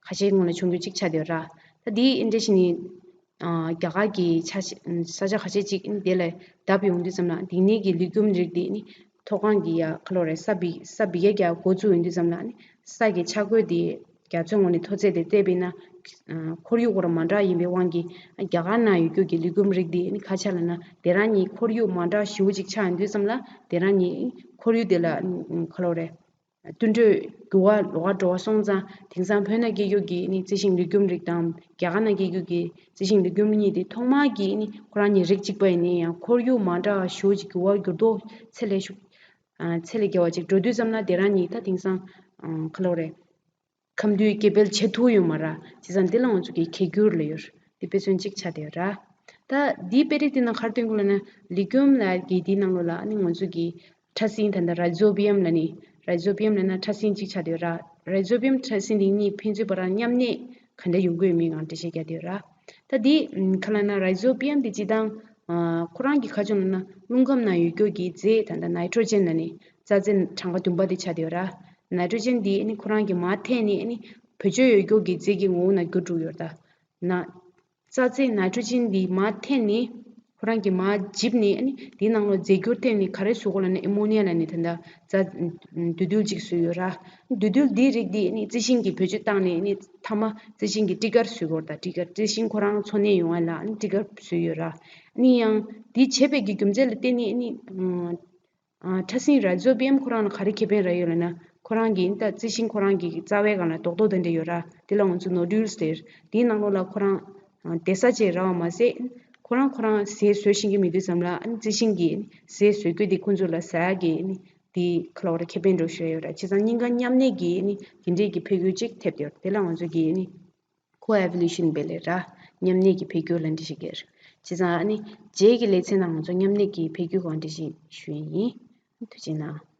ཁ་ཤས་སྔོན་ལ་བྱུང་རྒྱུ་གཅིག་ཆགས་བསྡད་ཡོད་ར། ད་དེ་འདྲ་ཞིག་ནི། ཨ། རྒྱ་གར་གྱི་ཆ་ཤས་ས་ཆ་ཁ་ཤས་ཅིག་ནི་དེ་ལ་བརྡབས་ཡོང་དུས་ཙམ་ལ། དེ་ནས་ཀྱི་ལི་གུམ་རིགས་དེ་ནི་མཐོ་སྒང་གི་ཡ་ག་ལབ་རེད། ས་འབིག་ས་འབིག་ཡ་རྒྱག་འགོ་བཙུགས་ཡོང་དུས་ཙམ་ལ་ནི་ས་གི་ཆག་སྒོ་དེ་རྒྱ་མཚོའི་ངོས་ནས་མཐོ་ཚད་དེ་བལྟས་པས་ན། ཨ། ཁོར་ཡུག་སྐོར་མ་འདྲ་ཡིན་པའི་དབང་གིས། རྒྱ་གར་ནང་ཡོད་རྒྱུ་གི་ལི་གུམ་རིགས་དེ་ནི་ག་རེ་ཆགས་ལབ་ན། དེ་རང་གཉིས་ཁོར་ཡུག་མ་འདྲ་ཞེ་པོ་ཅིག་ཆགས་ཡོང་དུས་ཙམ་ལ། དེ་རང་གཉིས་ཁོར་ཡུག་དེ་ལ་ག་ལབ་རེད། དུད་འགྲོའི་འགྱུར་བ་ལོགས་ཀ་འགྲོ་བ་སོང་ཙང་། དེང་སང་བོད་ནང་སྐྱེ་རྒྱུ་གི་ནི་རྩི་ཤིང་ལུས་རྒྱུ་རིགས་དང་རྒྱ་གར་ནང་སྐྱེ་རྒྱུ་གི་རྩི་ཤིང་ལུས་རྒྱུ་གཉིས་དེ་ཐོག་མར་གྱི་ནི་ཁོ་རང་གཉིས་རིགས་གཅིག་པ་ཡིན་ན་ཡང་ཁོར་ཡུག་མ་འདྲ་བ་ཞེ་པོ་ཅིག་འགྱུར་བ་འགྱུར་ལྡོག་ཚད་ལས་ཤུགས་ཚད་ལས་བརྒལ་བ་ཅིག་འགྲོ་དུས་ཙམ་ན་དེ་རང་གཉིས་ད་དེང་སང་ག་ལབ་དགོས་རེད། ཁམས་འདུས་སྐྱེ་འཕེལ་བྱེད་ཐུབ་ཡོད་མ་རེད། བྱས་ཙང་འདི་ལ་ང་ཚོ་གི་ཁྱད་འགྱུར་ལབ་ཡོད། འདི་དཔེ་མཚོན་གཅིག་ཆགས་བསྡད་ཡོད་ར། ད་འདིའི་དཔེ་རིས་འདི་ནང་ག་རེ་སྟོན་གྱི་ཡོད་ལབ་ན། ལི་ཀུམ་ལབ་ཀྱི་འདིའི་ནང་ལོགས་ལ་ཨ་ནི་ང་ཚོ་གི་ཕྲ་སྲིན་ད་ལྟ་རའི་ཛོ་བི་ཡམ་ལབ་ནི། རའི་ཛོ་བི་ཡམ་ལབ་ན་ཕྲ་སྲིན་གཅིག་ཆགས་བསྡད་ཡོད་ར། རའི་ཛོ་བི་ཡམ་ཕྲ་སྲིན་འདི་གཉིས་ཕན་ཚུན་བར་མཉམ་གནས་ག་འདྲ་ཡོང་གི་ཡོད་མེད་སྒང་འགྲེལ་བཤད་རྒྱག་བསྡད་ཡོད་ར། ད་འདི་ག་ལབ་ན་རའི་ཛོ་བི་ཡམ་འདི་སྤྱིར་བཏང་ཁོ་རང་གི་ཁ་ཕྱོགས་ལབ་ན་རླུང་ཁམས་ནང་ཡོད་རྒྱུ་གི་རྫས་ད་ལྟ་ནའི་ཊྲོ་ཇེན་ལབ་ནི་རྩ་རྫས་གྲངས་ཀ་བདུན་པ་དེ་ཆགས་བསྡད་ཡོད་ར། ནའི་ཊྲོ་ཇེན་འདི་ཨ་ནི་ཁོ་རང་གི་མར་འཐེན་ནས་ཨ་ནི་བེད་སྤྱོད་ཡོད་རྒྱུ་གི་རྫས་ཀྱི་ངོ་བོ་ནང་འགྱུར་འགྲོ་གི་ཡོད་རེད་ད། ན། རྩ་རྫས་ནའི་ཊྲོ་ཇེན་འདི་མར་འཐེན་ནས་ཁོ་རང་གི་མར་འཇིབ་ནས་ཨ་ནི་འདིའི་ནང་ལོགས་རྫས་འགྱུར་ཐེབས་ནས་ག་རེ་བཟོ་གོ་ལབ་ན་ཨེ་མོ་ནི་ཡ་ལབ་ནི་ད་ལྟ་རྩ་འདུས་རྡུལ་གཅིག་བཟོས་ཡོད་ར། འདུས་རྡུལ་འདིའི་རིགས་འདི་ཨ་ནི་རྩི་ཤིང་གིས་བེད་སྤྱོད་བཏང་ནས་ཨ་ནི་མཐའ་མ་རྩི་ཤིང་གི་སྤྲི་དཀར་བཟོས་གོ་ར། ད་སྤྲི་དཀར་རྩི་ཤིང་ཁོ་རང་འཚོ་གནས་ཡོང་བ་ལ་ཨ་ནི་སྤྲི་དཀར་བཟོས་ཡོད་ར། ཨ་ནི་ཡང་འདི་བྱས་པའི་གི་རྒྱུ་མཚན་ལ་བརྟེན་ནས་ཨ་ནི། ཨ། ཕྲ་སྲིན་རའི་ཛོ་བི་ཡམ་ཁོ་རང་ལ་ག་རེ་ཁེ་ཕན་རག་ཡོད་ལབ་ན། ཁོ་རང་གི་ད་རྩི་ཤིང་ཁོ་རང་གི་རྩ་བའི་སྒང་ལ་རྡོག་རྡོག་དེ་འདྲ་ཡོད་ར། དེ་ལ་ང་ཚོ་ནོ་ཌུལ་ཟེར། དེའི་ནང་ལོགས་ལ་ཁོ་རང་བསྡད་ས་ཅིག་རག་པ་མ་ཟད། ཁོ་རང་ཁོ་རང་ཟས་བཟོ་ཤེས་ཀྱི་མེད་དུས་ཙམ་ལ་ཨ་ནི་རྩི་ཤིང་གི་ཟས་བཟོ་རྒྱུ་དེ་ཁོ་ཚོ་ལ་ཟ་ཡག་གི་ཨ་ནི་དེ་ཁ་ལོ་ར་ཁེ་ཕན་འདྲ་བོ་ཞིག་རག་ཡོད་ར། བྱས་ཙང་གཉིས་ཀ་མཉམ་གནས་ཀྱི་ཨ་ནི་དེ་འདྲའི་གི་འཕེལ་འགྱུར་ཅིག་ཐེབས་ཡོད། དེ་ལ་ང་ཚོ་གི་ཨ་ནི་ཀོ་ཨེ་བོ་ལུ་ཤན་སྦེ་ལབ་ར། མཉམ་གནས་ཀྱི་འཕེལ་འགྱུར་ལབ་འདི་ཞིག་གིར། བྱས་ཙང་ཨ་ནི་རྗེས་ཀྱི་ལེ་ཚན་ནང་ང་ཚོ་མཉམ་གནས་ཀྱི་འཕེལ་འགྱུར་གང་འདྲ་ཞིག་ཞུ་ཡི་ཡིན། ཐུགས་རྗེ་གནང་།